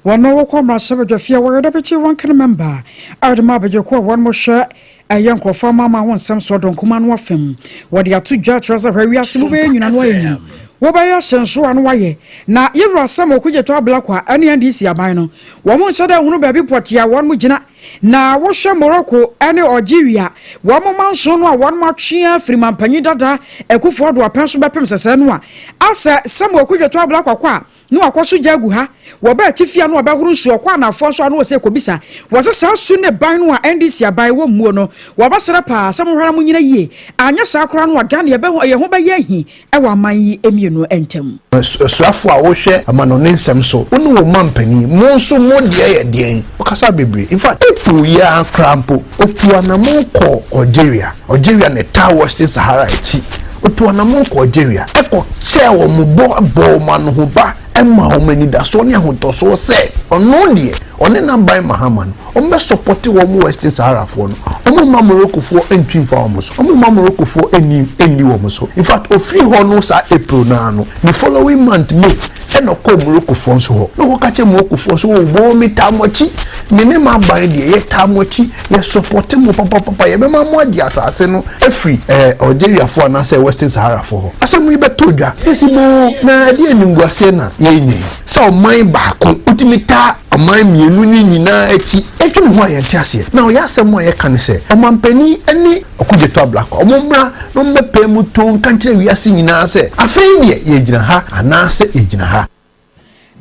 wɔn a wɔkɔ mmarahyɛbadwafie a wɔyɛ Deputy Ranking Member a wɔde ma abadwakuo a wɔn hwɛ ɛyɛ nkurɔfoɔ amanaman ho nsɛm soɔ dɔnkoma no afam. Wɔde ato dwa kyerɛ sɛ hwɛ wiase mu bɛyɛ nyina no ayɛ nyi. Wobɛyɛ ahyɛnso a na woayɛ. Na Yewura Sam Okudzeto Ablakwa ne NDC aban no, wɔn nhyɛ da nhunu baabi pɔtee a wɔn gyina. Na wohwɛ Morocco ne Algeria, wɔn manson no a wɔn atwe afiri mampanyin dada Akufo Addo apɛn so bɛpem sɛsɛɛ no a, asɛ Sam Okudzeto Ablakwa kɔ a, na wakɔ so gya agu ha. Wɔba atifi a na wɔbɛhoro nsuo, ɔkɔ anaafoɔ nso a na wɔsɛ kɔbisa. Wɔse saa su ne ban no a NDC aban wɔ mmuo no, wɔbɛsrɛ paa sɛ monhwɛ na monyina yie. Anyɛ saa koraa no a Ghana yɛbɛ yɛn ho bɛyɛ ahi wɔ aman yi mmienu ntam. Asuafo a wohwɛ amanɔne nsɛm so, wo ne wo manpanin, mo nso mo deɛ yɛ deɛn? Ɔkasa bebree. In fact, April yi ara koraa mpo, ɔtuu anamɔn kɔɔ Algeria. Algeria na ɛtaa Western Sahara akyi. Ɔtuu anamɔn kɔɔ Algeria kɔ kyɛɛ wɔn bɔ, bɔɔ wɔn anohoba, maa wɔn anidasoɔ ne ahotɔsoɔ sɛ ɔno deɛ, ɔne n'aban Mahama no, wɔn bɛ sɔpɔte wɔn Western Sahara foɔ no, wɔn mma Morocco foɔ ntwi nfa wɔn so, wɔn mma Morocco foɔ nni nni wɔn so. In fact, ofiri hɔ no saa April no ara no, ne following month May, ɛna ɔkɔɔ Morocco foɔ nso hɔ, na ɔkɔka kyerɛ Morocco foɔ sɛ, oh, me taa mo akyi, me ne m'aban deɛ, yɛ taa mo akyi, yɛ sɔpɔte mo papapapa, yɛbɛma mo agye asase no afiri ɛɛ eh, Algeria foɔ anaasɛ Western Sahara foɔ hɔ. Asɛm yi bɛtɔ dwa, esi boo, na ɛdeɛ animguaseɛ na yɛnyɛ yi, sɛ ɔman baako wotumi taa Ɔman mmienu no nyinaa akyi dwene ho a yɛnte aseɛ. Na ɔyɛ asɛm a yɛka ne sɛ, ɔmanpanin ne Okudzeto Ablakwa, wɔmmra na wɔmmɛpae mu too nka nkyerɛ wiase nyinaa sɛ, afei deɛ yɛgyina ha anaasɛ yɛgyina ha.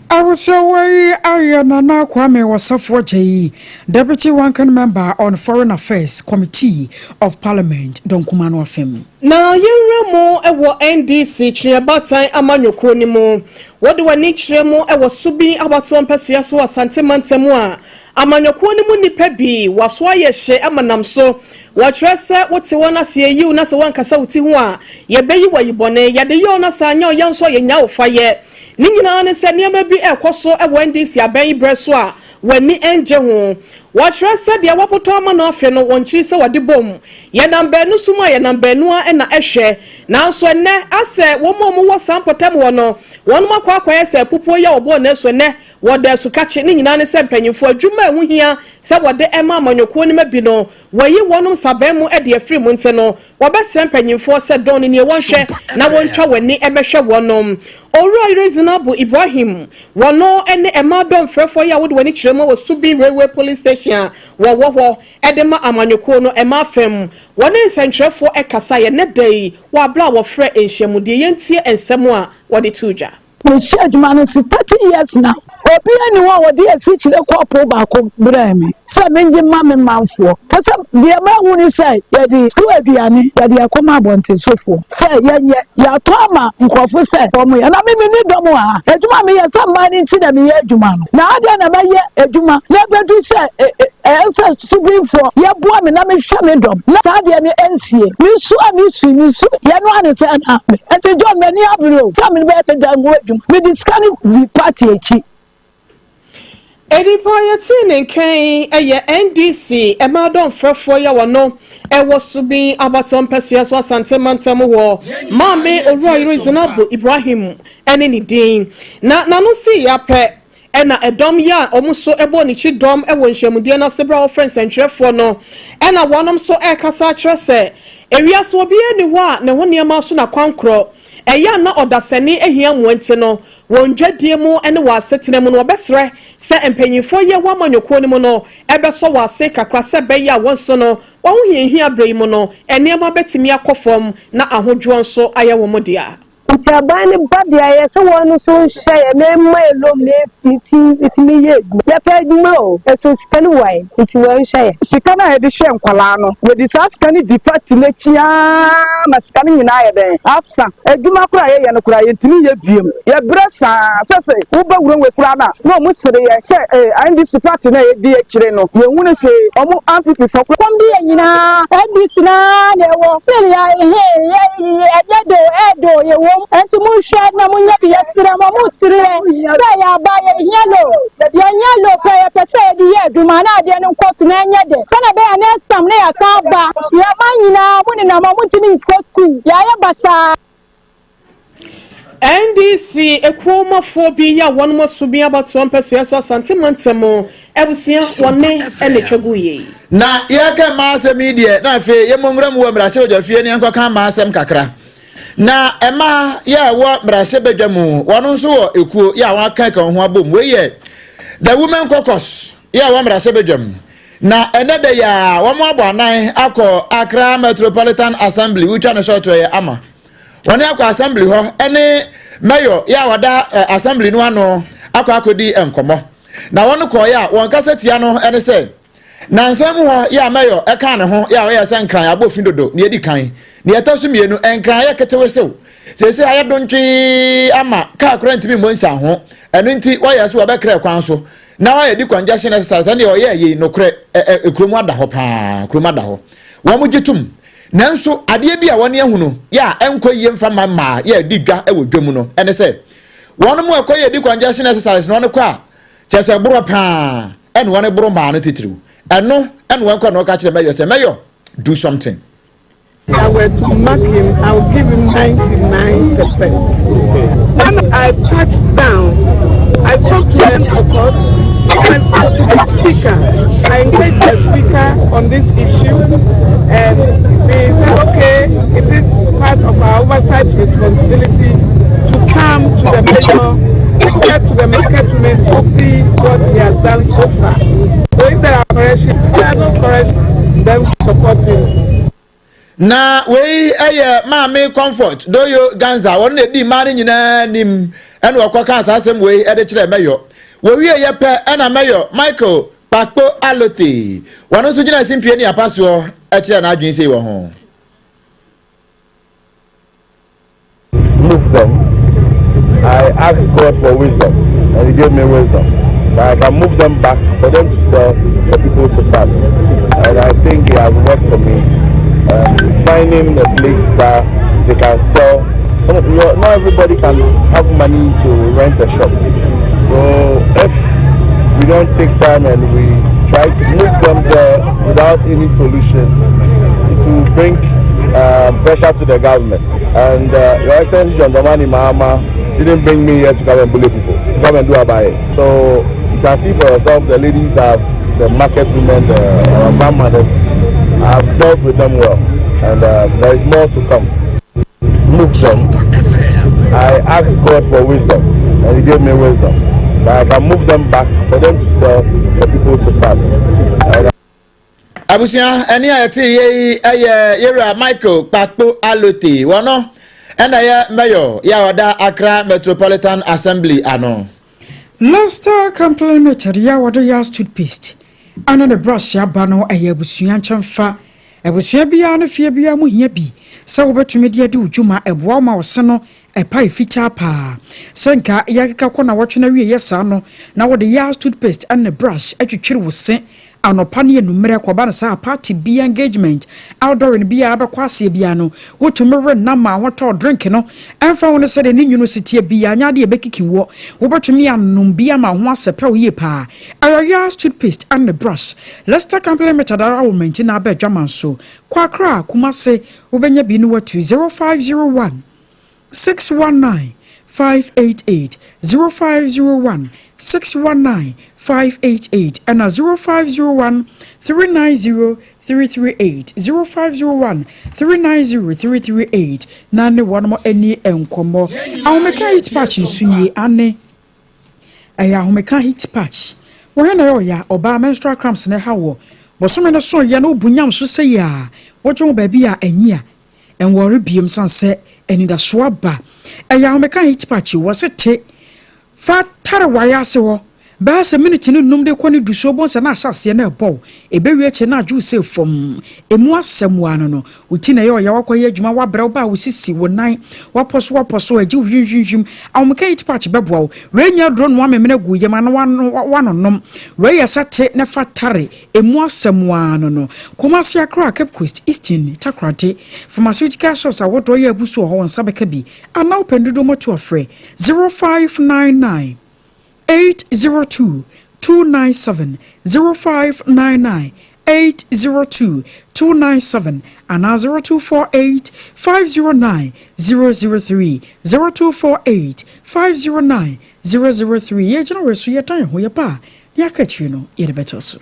Abusua yi ayɛ Nana Kwame Osafo Agyei, Deputy Ranking Member on Foreign Affairs Committee of Parliament, Donkuma no afam. Na yɛnwura mu wɔ NDC Kyeneɛbaatan amanyɔkuo no mu. Wode w'ani kyerɛ mu wɔ Subin abatoɔ mpɛsoa so wɔ Asante mantam a, amanyɔkuo no mu nnipa bi wɔaso ayɛ hye ama nam so. Wɔkyerɛ sɛ wote wɔn ase ayi wo na sɛ woankasa wo ti ho a, yɛbɛyi wo ayi bɔne. Yɛde yɛ wo na sɛ anyɛ ɔya nso a yɛnnya wo fa yɛ. Ne nyinaa ne sɛ nneɛma bi rekɔ so wɔ NDC abɛn yi berɛ so a w'ani nnye ho. Wɔkyerɛ sɛ deɛ wɔapotɔ ama no afe no, wɔnkyiri sɛ wɔde bom. Yɛnam baanu so mu a, yɛnam baanu ara na ɛhwɛ. Nanso ɛnnɛ, asɛ wɔn a wɔwɔ saa mpɔtam hɔ no, wɔnom akɔ akɔyɛ sɛ apupuo yi a wɔbɔɔ no asu ɛnnɛ wɔda asukakye. Ne nyinaa ne sɛ mpanyimfoɔ adwuma a ɛho hia sɛ wɔde ma amanyɔkuo no ma bi no, wɔayi wɔnom nsaban mu de afiri mu nti no, Wɔbɛsrɛ mpanyimfoɔ sɛ dɔn no nie wɔnhwɛ na wɔntwa wɔn ani mmɛhwɛ wɔnom. Owura Yere Zinabu Ibrahim, wɔno ne mmaa dɔmfrɛfoɔ yi a wode w'ani kyerɛ mu wɔ Subin Railway Police Station a wɔwɔ hɔ de ma amanyɔkuo no mmaa fam. Wɔne nsɛntwerɛfoɔ kasaeɛ nnɛ da yi wɔ aberɛ a wɔfrɛ nhyiamudie. Yɛntie nsɛm a wɔde too dwa. Mehyɛ adwuma no ase 30 years now. Obiara nni hɔ a ɔde asikyire kɔɔpo baako brɛɛ me sɛ mengye mma me manfoɔ. Kyerɛ sɛ, deɛ mahu ne sɛ yɛde sukuu aduane yɛde rekɔma abɔntensofoɔ sɛ yɛnyɛ. Yɛatɔ ama nkurɔfo sɛ wɔnyɛ. Na me menni dɔm wɔ ha. Adwuma a meyɛ sɛ mmaa no nti na meyɛ adwuma no. Na adɛn na mɛyɛ adwuma na ɛbɛdu sɛ ɛyɛ sɛ Subinfoɔ yɛboa me na mehwɛ me dɔm na saa adeɛ no ɛnsie. Mesu a mesu yi mesu yɛ no ara ne sɛ na me nti John m'ani abere o sɛ mede bɛyɛ sɛ gya ngu adwuma mede sika no di party akyi. Nnipa a yɛtee ne nka yi yɛ NDC mmaa dɔmfrɛfoɔ yi a wɔno wɔ Subin abatoɔ mpɛsoa so Asante mantam hɔ, Maame Owurayere Zinabu Ibrahim ne ne din. Na n'ano sii yɛ apɛ Ɛna ɛdɔm yi a wɔn nso bɔɔ ne kyi dɔm wɔ nhyiamudie no ase berɛ a wɔfrɛ nsɛntwerɛfoɔ no, ɛna wɔnom nso rekasa akyerɛ sɛ, ewiase obiara nni hɔ a ne ho nneɛma so na kwankorɔ, ɛyɛ a na ɔdasani hia mmoa nti no, wɔn dwadie mu ne wɔn asetena mu no wɔbɛsrɛ sɛ mpanyinfoɔ yi a ɛwɔ amanyɔkuo no mu no bɛsɔ wɔn ase kakra sɛ ɛbɛyɛ a wɔn nso no wɔn ahohiahia berɛ yi mu no nneɛma bɛtumi akɔ fam na ahodwoɔ nso ayɛ wɔn dea. Nti aban no ba deɛ ɛyɛ sɛ wɔn nso nhwɛ yɛn na ɛmma yɛn loan na yɛtumi yɛ adwuma. Yɛpɛ adwuma o, nso sika no wɔ he? Nti wɔnhwɛ yɛn. Sika no a yɛde hwɛ nkwadaa no, yɛde saa sika no di party no akyi ara ma sika no nyinaa ayɛ dɛn? Asa. Adwuma koraa a yɛyɛ no koraa, yɛntumi nyɛ biom. Yɛbrɛ saa. Sɛ sɛ woba wuram wei koraa no a, na wɔn sere yɛn sɛ eh, NDC party no a yɛdi akyire no, yɛnhunu hwee. Wɔn NPP foɔ koraa. Kɔm de yɛn nyinaa, NDC no ara na ɛwɔ. Still yɛ he yɛ ɛnyɛ de o ɛɛdɛ o yɛwom ɛnti monhwɛ na monyɛ bi yɛsrɛ mo mo srɛ sɛ yɛaba yɛhia lo yɛhia lo pɛ yɛpɛ sɛ yɛde yɛ adwuma na adeɛ no nkɔ so na ɛnyɛ dɛ sɛnea ɛbɛyɛ a next time na yɛasan aba yɛn nyinaa mo nenam a montumi nkɔ school yɛayɛ basaa. NDC ekuomafoɔ bi yi a wɔnom aso bi abatoɔ mpɛsoɛ so Asante mantam abusua wɔne na ɛtwa gu yei. Na yɛreka mmaa asɛm yi deɛ, na afei yɛmmɔ nwura mu wɔ mmarahyɛbadwafie na yɛnkɔka mmaa asɛm kakra. Na mmaa yɛ a ɛwɔ mmarahyɛbadwa mu, wɔn nso wɔ ekuo yɛ a wɔn aka wɔn ho abom. Wei yɛ The Women Caucus yɛ a ɛwɔ mmarahyɛbadwa mu. Na ɛnɛ da yi a wɔn abɔ anan akɔ Accra Metropolitan Assembly, wotwa no short ɛyɛ ama. Wɔn akɔ assembly hɔ ɛne mayor yɛ a wɔda assembly no ano akɔ akɔdi nkɔmmɔ. Na wɔn kɔɔeɛ a wɔn kasa tia no ɛne sɛ Nnansa mu hɔ yɛ a Mayor kaa ne ho yɛ a ɔyɛɛ sɛ Nkran abɔ fi dodo nea edi kan. Nea ɛtɔ so mmienu, Nkran ayɛ ketewesew. Seesei ayɛ dontwee ama kaa koraa ntumi mmɔ nsianho. Ɛno nti wɔyɛɛ sɛ wɔbɛkra kwan so na wɔayɛ decongestion exercise. Ɛndeɛ wɔyɛɛ yei, nokorɛ, ɛ ɛ kurom ada hɔ paa, kurom ada hɔ. Wɔgye tom. Nanso adeɛ bi a wɔn ahunu yɛ a ɛnkɔ yie mfa mma mmaa yɛ a ɛdi dwa wɔ dwa mu no ne sɛ, wɔn a ɛkɔyɛ decongestion exercise no wɔn kɔ a, Kyerɛ sɛ borɔ paa ɛna wɔn boro maa no titiriw. Ɛno ɛna wɔn kɔ na wɔka kyerɛ Mɛyɔ sɛ Mɛyɔ do something. If I were to mark him, I would give him 99%. When I touched down, I spoke to him, of course, I spoke to the speaker. I engaged the speaker on this issue, and they said, okay, it is part of our oversight responsibility to come to the mayor, to get to the market women to see what he has done so far. So if there are corrections, there are no corrections, then we support him. Na wei yɛ Maame Comfort Doyo Ganza, wɔn na edi mmaa no nyinaa nim, ɛna wɔkɔ kaa saa asɛm wei de kyerɛ Mɛyɔ. Wɔwie yɛ pɛ ɛna Mɛyɔ Michael Kpakpo Alote, wɔn nso gyina simpie ne apasoɔ kyerɛ n'adwene sei wɔ ho. Move them. I asked God for wisdom, and He gave me wisdom. That I can move them back for them to sell, for people to pass. And I think it has worked for me. Um, finding a place that they can sell. Not everybody can have money to rent a shop. So if we don't take time and we try to move them there without any solution, it will bring uh, pressure to the government. And uh, Your Excellency John Dramani Mahama didn't bring me here to come and bully people, to come and do about it. So you can see for yourself the ladies have, the market women, the, our grandmothers, have dealt with them well. And uh, there is more to come. Move them. I asked God for wisdom, and He gave me wisdom. That I can move them back for them to sell, for people to pass. And Abusua, ɛne a yɛte yɛ yi yɛ yɛwura Michael Kpakpo Alote. Wɔno ɛna yɛ mayor yɛ a ɔda Accra Metropolitan Assembly ano. Lester Company Limited yɛ a wɔde Yas toothpaste ano ne brush aba no ɛyɛ abusua nkyɛnfa. Abusua biara ne fie biara mu hia bi sɛ wobɛtumi de adi wo dwuma ɛboa wo ma wo se no ɛpae fitaa paa. Sɛ nka yɛakeka kɔ nawɔtwe no awieɛ saa no na wode Yas toothpaste ne brush atwitwiri wo se anɔpa ne anummerɛ kɔba no saa party bia engagement outdooring biara bɛkɔ aseɛ biara no wotumi we nam ma ahotɔ drink no ɛmfa ho ne sɛdeɛ ne nwunu si teɛ biara nyɛ adeɛ ɛbɛkiki woɔ wobɛtumi anom bi ama ho asɛpɛ wo yie paa. Ɛyɛ Yas toothpaste ne brush Lester Company Limited ara wɔ Manti na aba adwaman so kɔ Accra, Kumase wobɛnya bi no watu 0501 619 588 0501 619 588 ɛna 0501 390 338 0501 390 338 na ne wɔnom ani nkɔmmɔ. Ahomeka heat patch nso nie ane ɛyɛ ahomeka heat patch. Wɔhwɛ na ɛyɛ ɔya ɔbaa menstrual cramps na ɛha wɔ bɔsome no so yɛ no wobu nyam so sɛ yɛ a wodwo ho baabi a ɛnyi a ɛnwɔre biem sane sɛ anidasoɔ aba. Ɛyɛ ahomeka heat patch wɔ se te fa tare wayɛ ase hɔ bɛyɛ sɛ miniti no num de kɔ ne du so wobɛhu sɛ na ahyɛ aseɛ na ɛbɔ wo. Ɛbɛwie akyire na adwo wo sɛ fam. Ɛmu asɛm waa no no, wo ti na ɛyɛ ɔya, woakɔyɛ adwuma, woabrɛ, wo ba a wo sisi, wo nan, woapɔ so woapɔ so, ɛgye wo hwimhwimhwim. Ahomeka heat patch bɛboa wo. Wei nyɛ aduro noa memene gu yam ana woanonom. Wei yɛ sɛ te na fa tare. Ɛmu asɛm waa no no. Kumasi, Accra, Cape Coast, Eastern, Takoradi, pharmaceutical shops ahodoɔ yɛ abu so wɔ hɔ, wo nsa bɛka bi. Anaa wopɛ ndodoɔ matu a frɛ 0599 802 297 0599 802 297 anaa 0248 509 003 0248 509 003. Yɛgyina wɔ so yɛdan ho yɛba a ne aka akyiri no yɛde bɛto so.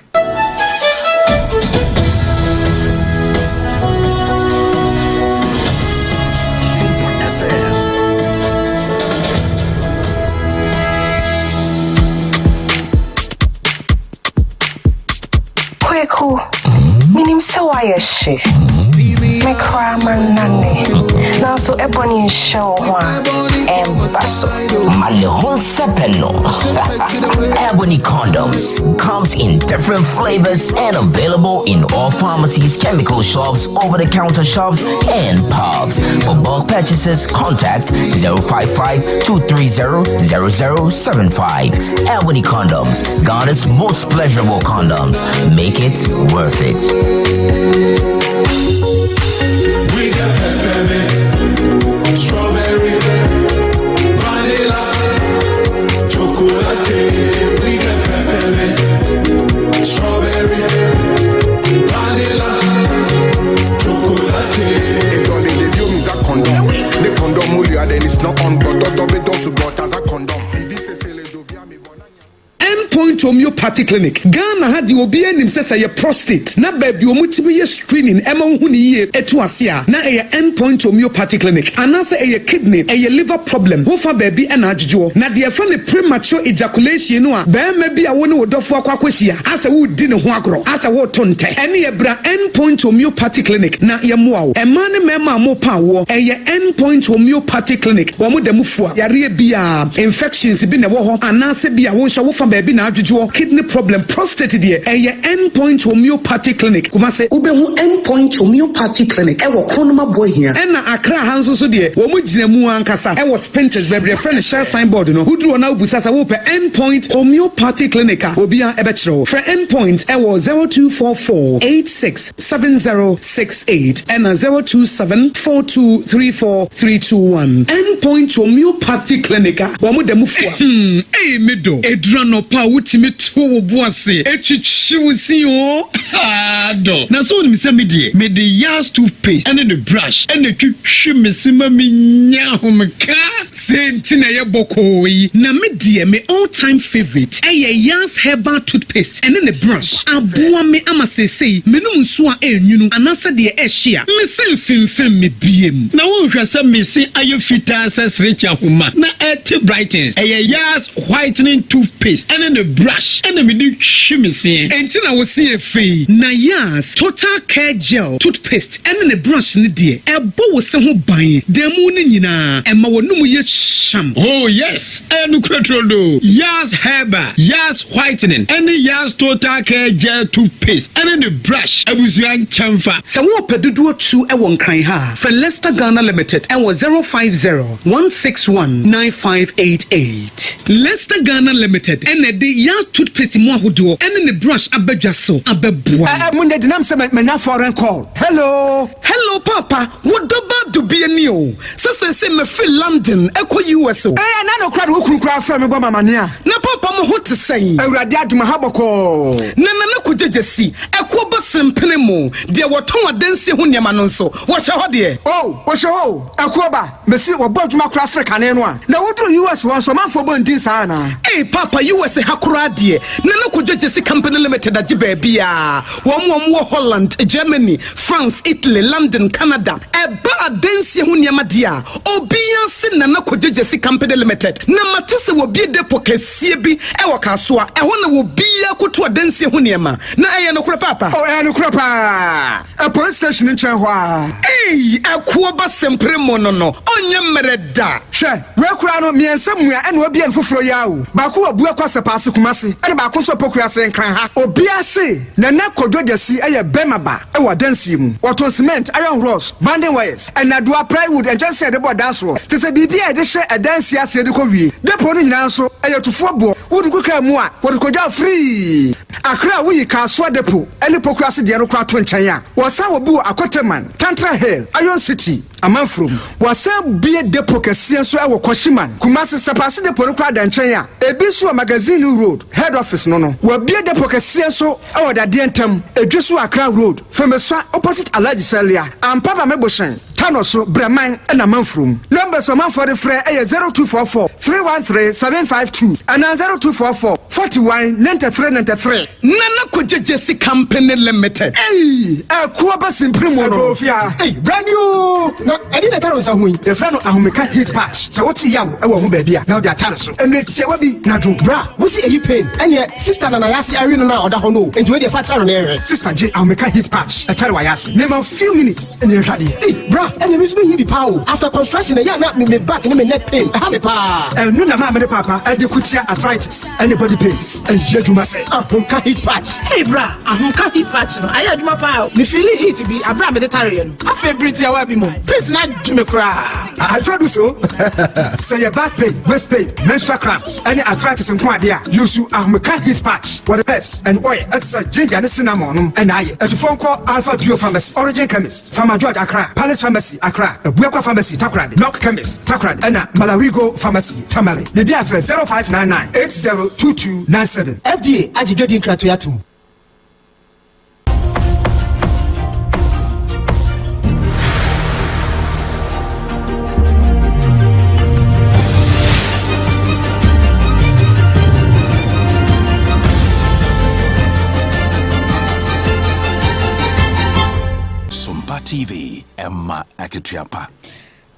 ayɛ hye. Me koraa mannane. Nanso Ebony nhyɛ wo ho a, ɛmba so. Ma ne ho nsɛpɛ no. Ebony condoms comes in different flavors and available in all pharmacies, chemical shops, over-the-counter shops, and pubs. For bulk purchases, contact 055 230 0075. Ebony condoms, Ghana's most pleasurable condoms. Make it worth it. We got peppermint, strawberry, vanilla, chocolate. We got peppermint, strawberry, vanilla, chocolate. Ne condom then it's not on but as a condom. Endpoint Homeopathy Clinic, Ghana ha deɛ obiara nim sɛ sɛ ɛyɛ prostate na baabi wɔn tumi yɛ screening ɛma wohu no yie ɛtu ase a na ɛyɛ Endpoint Homeopathy Clinic anaasɛ ɛyɛ kidney ɛyɛ liver problem ho fa baabi ɛna adwodwoɔ na deɛ yɛfrɛ no premature ejaculation no a barima bi a wo ne wo dɔfoɔ akɔ akɔhyia asɛ woredi ne ho agorɔ asɛ woreto ntɛ ɛneɛ bra Endpoint Homeopathy Clinic na yɛmmoa wo. Mmaa ne mmarima a morepa awoɔ ɛyɛ Endpoint Homeopathy Clinic wɔn da mu fua yareɛ biara infections bi na ɛwɔ hɔ anaasɛ bi a wo nso wo fa baabi na adwodwoɔ, kidney problem, prostate deɛ ɛyɛ End Point Homeopathy Clinic, Kumase. Wobɛhu End Point Homeopathy Clinic ɛwɔ Kronum Aboahia. Ɛna Accra ha nso so deɛ wɔn gyina mu ankasa ɛwɔ Spintex baabi yɛfrɛ no Shell sign board no, woduru hɔ na wobisa sɛ wopɛ End Point Homeopathy Clinic a obiara ɛbɛkyerɛ wo. Frɛ End Point ɛwɔ 0244 86 7068 ɛna 027 4234 321. End Point Homeopathy Clinic a wɔn da mu fua. Hmm, ei me dɔ, ɛduru anɔpa a wotumi to wo bo ase twitwi wo se oo, haa dɔ. Na sɛ wonim sɛ me deɛ, mede Yas toothpaste ne ne brush na ɛtwitwi me se ma menya ahomeka. Sei nti na ɛyɛ bɔkɔɔ yi. Na me deɛ me all time favourite ɛyɛ Yas herbal toothpaste ɛne ne brush. Aboa me ama seesei menom nsuo a ɛnwunu anaasɛ deɛ ɛhye a, me se mfemfem me biem. Na wonhwɛ sɛ me se ayɛ fitaa sɛ serekye ahoma na ɛte brightens. Ɛyɛ Yas whitening toothpaste ɛne ne brush ɛna mede twi me seɛ. Enti na wo se yɛ fɛ yi. Na Yas total care gel toothpaste ɛne ne brush no deɛ, ɛbɔ wo se ho ban da mu no nyinaa, ɛma w'anum yɛ hyam. Oh yes, ɛyɛ nokorɛ turodoo. Yas Herbal, Yas Whitening ɛne Yas Total Care Gel Toothpaste ɛne ne brush abusua nkyɛnfa. Sɛ worepɛ dodoɔ tu wɔ Nkran ha a, frɛ Lester Ghana Limited wɔ 050 161 9588. Lester Ghana Limited na ɛde Yas Toothpaste mu ahodoɔ ne ne brush aba dwa so abɛboa wo. Ɛɛ mo nyɛ denam sɛ manya foreign call. Hello. Hello paapa, wo dɔ ba dubia ni o, sɛ seesei mafiri London ɛkɔ US o. Ɛɛ ɛna no koraa de wo kunu koraa frɛ me bɔ me amaneɛ a. Na paapa mo ho te sɛn? Awurade adom aha bɔkɔɔ. Na Nana Kwadwo Gyasi, ɛkoɔ ba sempene mo, deɛ wɔtɔn adansie ho nneɛma no nso, wɔhyɛ hɔ deɛ? Oh, wɔhyɛ hɔ o, ɛkoɔ ba. Mese wɔbɔ adwuma koraa sene kane no a. Na woduru US hɔ nso ɔmanfoɔ bɔ ndin saa anaa? Ei paapa US ha koraa deɛ Nana Kojo Gyasi Company Limited agye baabiaa. Wɔn wɔn wɔ Holland, Germany, France, Italy, London, Canada. Ɛba adansie ho nneɛma deɛ a, obiaa se Nana Kojo Gyasi Company Limited. Na mate sɛ wɔbue depot kɛseɛ bi wɔ Kasoa. Ɛhɔ na obiaa kɔtu adansie ho nneɛma. Na ɛyɛ nokorɛ paapa? Oh ɛyɛ nokorɛ paa. Ɛ police station nkyɛn hɔ ara. Ei ɛkoɔ ba sempere mo no no ɔnyɛ mmerɛ da. Hwɛ, wei koraa no, mmiɛnsa mua ɛna wabue no foforɔ yi ara o. Baako wɔ Buakwa Sɛpaase Kumasi ɛna baako nso wɔ Pokuase Nkran ha. Obiara se Nana Kojo Gyasi yɛ bɛrima ba wɔ adansie mu. Wɔtɔn cement, iron rods, banding wires, nnadewa, plywood, nkyɛnsee a yɛde bɔ dan soɔ, kyerɛ sɛ biribi a yɛde hyɛ adansie aseɛ de kɔ wie. Depot no nyinaa nso, ɛyɛ tufoɔ boɔ. Wode gu kaa mu a, wɔde kɔgya wo firii. Accra a woyi Kasoa Depot ne Pokuase deɛ no koraa to nkyɛn a, wɔsan wɔ bi wɔ Akoteman, Tantra Hill, Iron City, Amanfurom. Wɔasan abue depot kɛseɛ nso wɔ Kwashiman, Kumasi. Sapase Depot no koraa da nkyɛn a, ebi nso wɔ Magazine Road, Head Office no no. Wɔabue depot kɛseɛ nso wɔ Dadeɛ Ntam, Edweso Accra Road, Femesua opposite Alhaji Salia, Ampaba Mebohyɛn. Tanoso, Brɛman ɛna Manfurom. Numbers a ɔmanfoɔ de frɛ yɛ 0244 313 752 anaa 0244 41 93 93. Nana Kwadwo Gyasi Company Limited. Ei! Ɛko aba simpiri mu no. Ɛkɔ ofie a. Ei, bra ni oo! Na ɛdeɛn na ɛtare wo nsa ho yi? Yɛfrɛ no Ahomeka Heat Patch. Sɛ wote yaw wɔ wo ho baabi a, na wode atare so. Mmerɛ tiawa bi na dwo. Bra, wose eyi pain? Ɛneɛ sister na nayase awe no no a ɔda hɔ no o, enti wei deɛ fa tra no na yɛnhwɛ. Sister gye Ahomeka Heat Patch ɛtare w'ayase na ma few minutes na yɛnhwɛ adeɛ. Ei bra, ɛneɛ me nso mehia bi paa o, after construction ɛyɛ a na me me back ne me neck pain ɛha me paa. Ɛno na maame ne paapa ɛde ko tia arthritis ɛne body pains. Ɛyɛ adwuma sɛ Ahomka Heat Patch. Ei bra, Ahomka Heat Patch no ayɛ adwuma paa o, me feeli heat bi aberɛ a mede tareɛ no, afei bere tiawa bi mu, pains no adwo me koraa. Atwa do so. Sɛ yɛ back pain, waist pain, menstrual cramps, ɛne arthritis nko adeɛ a, use Ahomeka Heat Patch. Wɔde herbs and oil ɛte sɛ ginger ne cinnamon nom ɛna ayɛ. Atufoɔ nkɔ Alpha Duo Pharmacy, Origin Chemist, Farmer George Accra, Palace Pharmacy Accra, Abuakwa Pharmacy Takoradi, Knock Chemist Takoradi, ɛna Malarigo Pharmacy Tamale. Biribi a frɛ 0599 802297. FDA agye dwadi nkratoe atom. Sompa TV, ɛma akatua pa.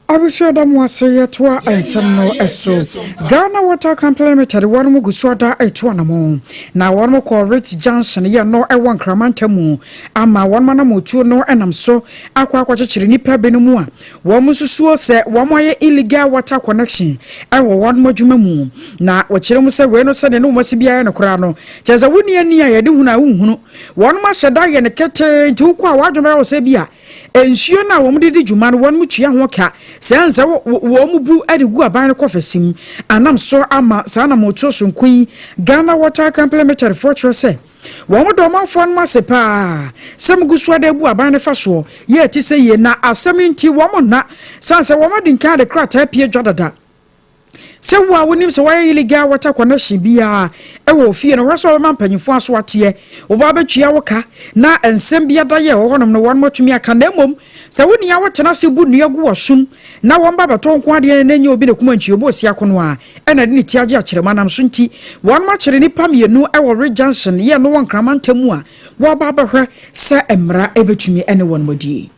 Abusua da mo ase yɛtoa nsɛm no so. Ghana Water Company Limited wɔn gu so ada etu anamo na wɔn kɔ Rich Junction yɛ no ɛwɔ Nkramanta mu ama wɔn anamotuo no nam so akɔ akɔkyekyere nnipa binom a wɔn susuo sɛ wɔn ayɛ illegal water connection ɛwɔ wɔn adwuma mu na wɔkyerɛ mu sɛ wei no sɛdeɛ ne wɔn asi biara no koraa no kyerɛ sɛ wonni ani a yɛde hunu a wonhunu wɔn ahyɛ da yɛ no ketee nti wokɔ a w'adwene bɛyɛ wɔ sɛ bi a Nsuo no a wɔde di dwuma no, wɔn tua ho ka. Sɛ ɛnsɛ wɔn bu de gu aban no kɔfɛsi mu. Anam so ama saa anammɔntuo sononko yi, Ghana Water Company Limited foɔ kyerɛ sɛ, wɔn da ɔmanfoɔ no ase paa sɛ wɔgu so de abu aban no fa soɔ yɛ ɛte sɛ yie na asɛm yi nti wɔn nna sane sɛ wɔn adi nkan de krataa apue dwa dada. Sɛ wo a wonim sɛ woayɛ illegal water connection biara wɔ ofie no, hwɛ sɛ wobɛma mpanyimfo aso ateɛ. Wo ba bɛtua wo ka na nsɛm bi ada yɛ wɔ hɔnom no wɔn atumi aka. Na mmom sɛ wo nea wotena ase bu nnua gu w'asom na wɔn ba bɛtɔ nko adeɛ na ɛnyɛ obi na kum antwi obi osi akono a ɛna de ne ti agye akyerɛma nam so nti wɔn akyere nnipa mmienu wɔ Ridge Junction yɛ no wɔ Nkrama ntam a wɔaba abɛhwɛ sɛ mmara bɛtumi ne wɔn adie.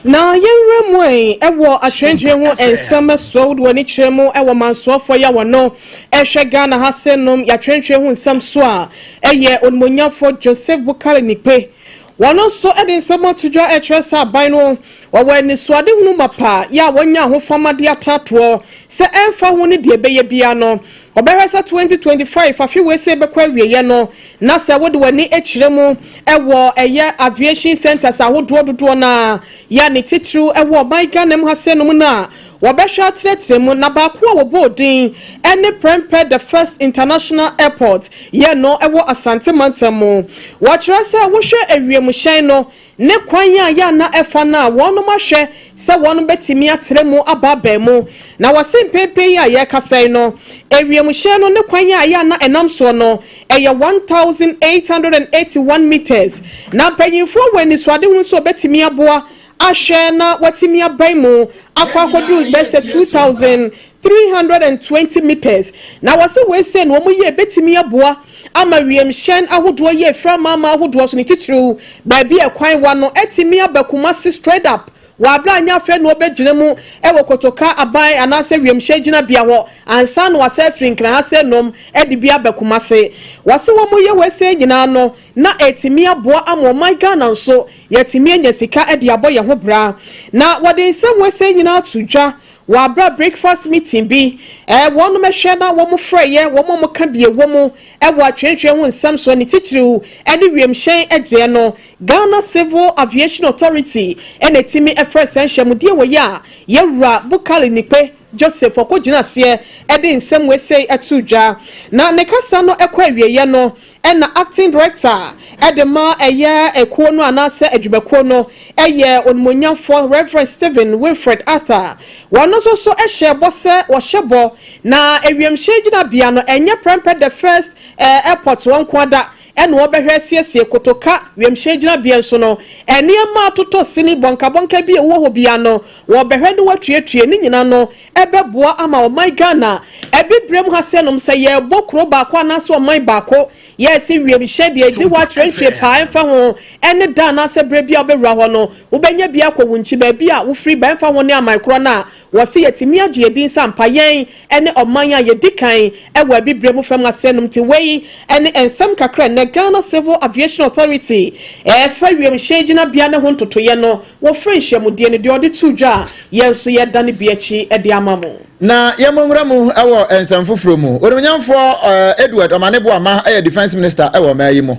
Na yɛnwura mu ɛ wɔ atwerɛntwerɛ ho nsɛm soɔ wode w'ani kyerɛ mu wɔ mansoafoɔ yi a wɔno ɛhwɛ Ghana ha se nom yɛatwerɛntwerɛ ho nsɛm so a ɛyɛ Onimuonyamfoɔ Joseph Bukari Nikpe wɔno nso de nsɛm ato dwa ɛkyerɛ sɛ aban no wɔwɔ anisoadehunu mapa yɛ a wɔnya ahofama de atatoɔ sɛ ɛmfa ho ne deɛ ɛbɛyɛ biara no Wɔbɛhwɛ sɛ 2025 afe wei sɛ ɛbɛkɔ awieɛ no na sɛ wode w'ani kyerɛ mu wɔ ɛyɛ aviation centres ahodoɔ dodoɔ no ara yɛ a ne titiriw wɔ ɔman Ghana mu ha sɛ nom no a wɔbɛhwɛ atrɛtrɛ mu na baako a wɔbɔɔ din ne Prempeh the First International Airport yɛ no wɔ Asante mantam mu. Wɔkyerɛ sɛ wohwɛ awiemhyɛn no ne kwan a yɛ a na ɛfa no a wɔnom ahwɛ sɛ wɔnom bɛtumi atrɛ mu aba abɛn mu. Na wɔse mpenpen yi a yɛrekasa yi no, ewiemhyɛn no ne kwan a yɛ a na ɛnam soɔ no, ɛyɛ 1,881 metres. Na mpanyinfoɔ wɔ anisoadehunu sɛ wɔbɛtumi aboa ahwɛ na wɔatumi aban mu akɔ akɔduru bɛyɛ sɛ 2,320 metres. Na wɔse wei sei no wɔn yɛ bɛtumi aboa ama wiemhyɛn ahodoɔ yi afiri amanaman ahodoɔ so, ne titiriw baabi a ɛkwan wa no atumi aba Kumasi straight up wɔ aberɛ a nyɛ afei na wɔbɛgyina mu wɔ Kotoka aban anaasɛ wiemhyɛn gyinabea hɔ ansa na wɔasan afiri Nkran ha sɛ nom de bi aba Kumasi. Wɔse wɔn yɛ wei sei nyinaa no na ɛtumi aboa ama ɔman Ghana nso yɛatumi anya sika de abɔ yɛn ho bra. Na wɔde nsɛm wei sei nyinaa to dwa Wɔ aberɛ a breakfast meeting bi eh, wɔnom hwɛ na wɔn frɛeɛ wɔn a wɔka bie wɔ mu wɔ atwerɛntwerɛ ho nsɛm soɔ ne titiriw ne wiemhyɛn gyeɛ no, Ghana Civil Aviation Authority na ɛtumi frɛ saa nhyiamudie wɔ yi a Yɛwura Bukali Nikpe Joseph ɔkɔgyina aseɛ de nsɛm wei sei too dwa. Na ne kasa no kɔ awieɛ no, Ɛna Acting Director de ma ɛyɛ ekuo no anaasɛ adwumakuo no yɛ Onimuonyamfoɔ Rev. Stephen Winfred Arthur. Wɔn nso so hyɛɛ bɔ sɛ wɔhyɛ bɔ na ewiemhyɛn gyinabea no ɛnyɛ prɛmpɛ the first airport hɔ nko ara da. ɛna wɔbɛhwɛ asiesie Kotoka wiemhyɛn gyinabea nso no, nneɛma atotɔ sini bɔnkabɔnka bi a ɛwɔ hɔ biara no, wɔbɛhwɛ ne wɔatuatue ne nyinaa no ɛbɛboa ama ɔman Ghana abibirem ha sɛ nom sɛ yɛrebɔ kuro baako anaasɛ ɔman baako yɛresi wiemhyɛn deɛ ɛdi hɔ akyerɛnkyerɛ paa ɛmfa ho ɛne da anaasɛ berɛ bi a wobɛwura hɔ no wobɛnya bi akɔ wo nkyi baabi a wofiri ba ɛmfa ho ne aman korɔ no a wɔse yɛtumi agye yɛn din sɛ ampa yɛn ne ɔman a yɛdi kan wɔ abibire mu fam aseɛ nom nti wei ne nsɛm kakra nnɛ Ghana Civil Aviation Authority ɛfa wiemhyɛn gyinabea ne ho ntotoeɛ no wɔfrɛ nhyiamudie no deɛ ɔde too dwa a yɛn nso yɛdane bi akyi de ama mo. Na yɛmmɔ nwura mu wɔ nsɛm foforɔ mu. Onimnyamfoɔ Edward Omane Boamah yɛ Defence Minister wɔ ɔman yi mu.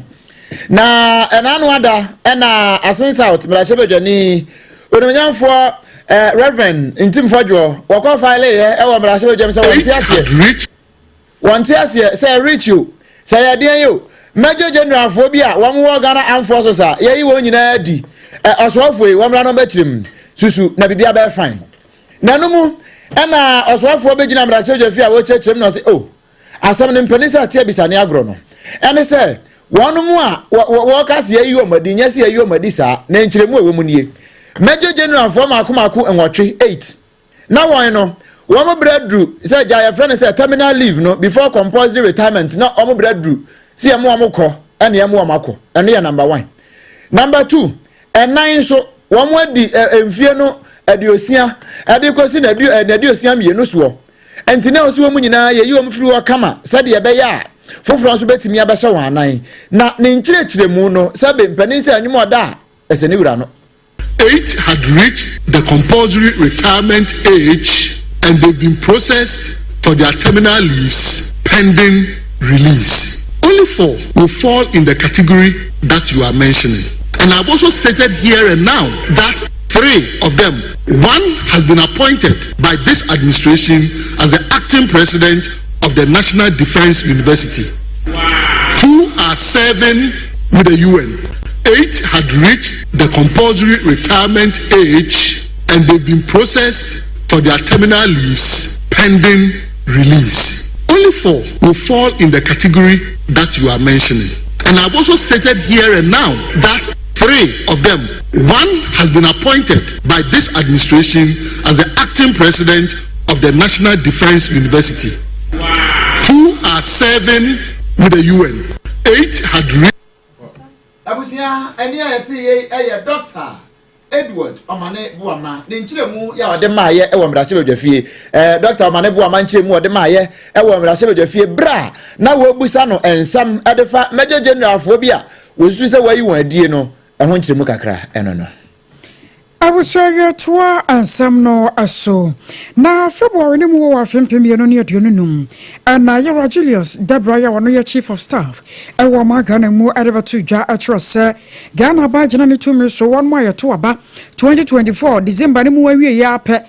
Na ɛna ano ada ɛna Asin South mmarahyɛbadwani onimnyamfoɔ eh, Reverend Ntim Fɔdwoɔ wɔkɔ faeleeɛ ɛwɔ mmarahyɛbadwam sɛ wɔnte aseɛ wɔnte aseɛ sɛ rich o sɛ yɛ deɛn o Major Generalfoɔ bi a wɔn wɔ Ghana Armed Forces a yɛyi wɔn nyinaa di ɔsoafoɔ yi wɔn mmra no bɛkyerɛ mu susu na biribi abɛyɛ fine na ɛno mu ɛna ɔsoafoɔ bɛgyina mmarahyɛbadwa fie a wɔkyerɛkyerɛ mu na ɔsɛ o oh, Asɛm no mpanin sɛ ate abisa ne agorɔ no ɛne sɛ wɔn mu a wɔka sɛ yɛyi wɔn adi nyɛ sɛ yɛyi wɔn adi saa na nkyerɛmu a ɛwɔ mu nie. Major Generalfoɔ mmaako mmaako nwɔtwe, eight, na wɔn no wɔn berɛ aduru sɛ gya yɛfrɛ no sɛ terminal leave no before compulsory retirement na wɔn berɛ aduru sɛ yɛmo wɔn kɔ ɛne yɛmo wɔn akɔ ɛno yɛ number one. Number two, ɛnan nso wɔn adi mfie no aduosia ɛde kɔsi n'aduosia mmienu soɔ. Enti na ɛwɔ sɛ wɔn nyinaa yɛyi wɔn firi hɔ kama sɛdeɛ ɛbɛyɛ a foforɔ nso bɛtumi abɛhyɛ wɔn anan. Na ne nkyerɛkyerɛmu no, sɛbe mpanin sɛ nnwom ɔda a, ɛsɛ ne wura no. Eight had reached the compulsory retirement age and they've been processed for their terminal leaves pending release. Only four will fall in the category that you are mentioning. And I've also stated here and now that three of them, one has been appointed by this administration as the acting president of the National Defense University. Wow. Two are serving with the UN. Eight had reached the compulsory retirement age and they've been processed for their terminal leaves pending release. Only four will fall in the category that you are mentioning. And I've also stated here and now that three of them, one has been appointed by this administration as the acting president of the National Defense University. Wow. Two are serving with the UN. Eight had Abusua, ɛne a yɛte yei ɛyɛ Dɔkta Edward Omane Boamah ne nkyerɛmu yɛ a ɔde maayɛ wɔ mmarahyɛbadwafie. Ɛɛ Dɔkta Omane Boamah nkyerɛmu ɔde maayɛ wɔ mmarahyɛbadwafie berɛ a na wɔrebusa no nsɛm de fa Major Generalfoɔ bi a wɔsusu sɛ wɔayi wɔn adie no ho nkyerɛmu kakra ɛno no. Abusua yɛtoa nsɛm no so. Na February no mu wɔ afe 2025 ɛna Yɛwura Julius Debrah a ɔno yɛ Chief of Staff ɛwɔ ɔman Ghana mu ɛde bɛto dwa ɛkyerɛ sɛ Ghana aban gyina ne tumi so wɔn a yɛto aba 2024 December no mu awie yɛ apɛ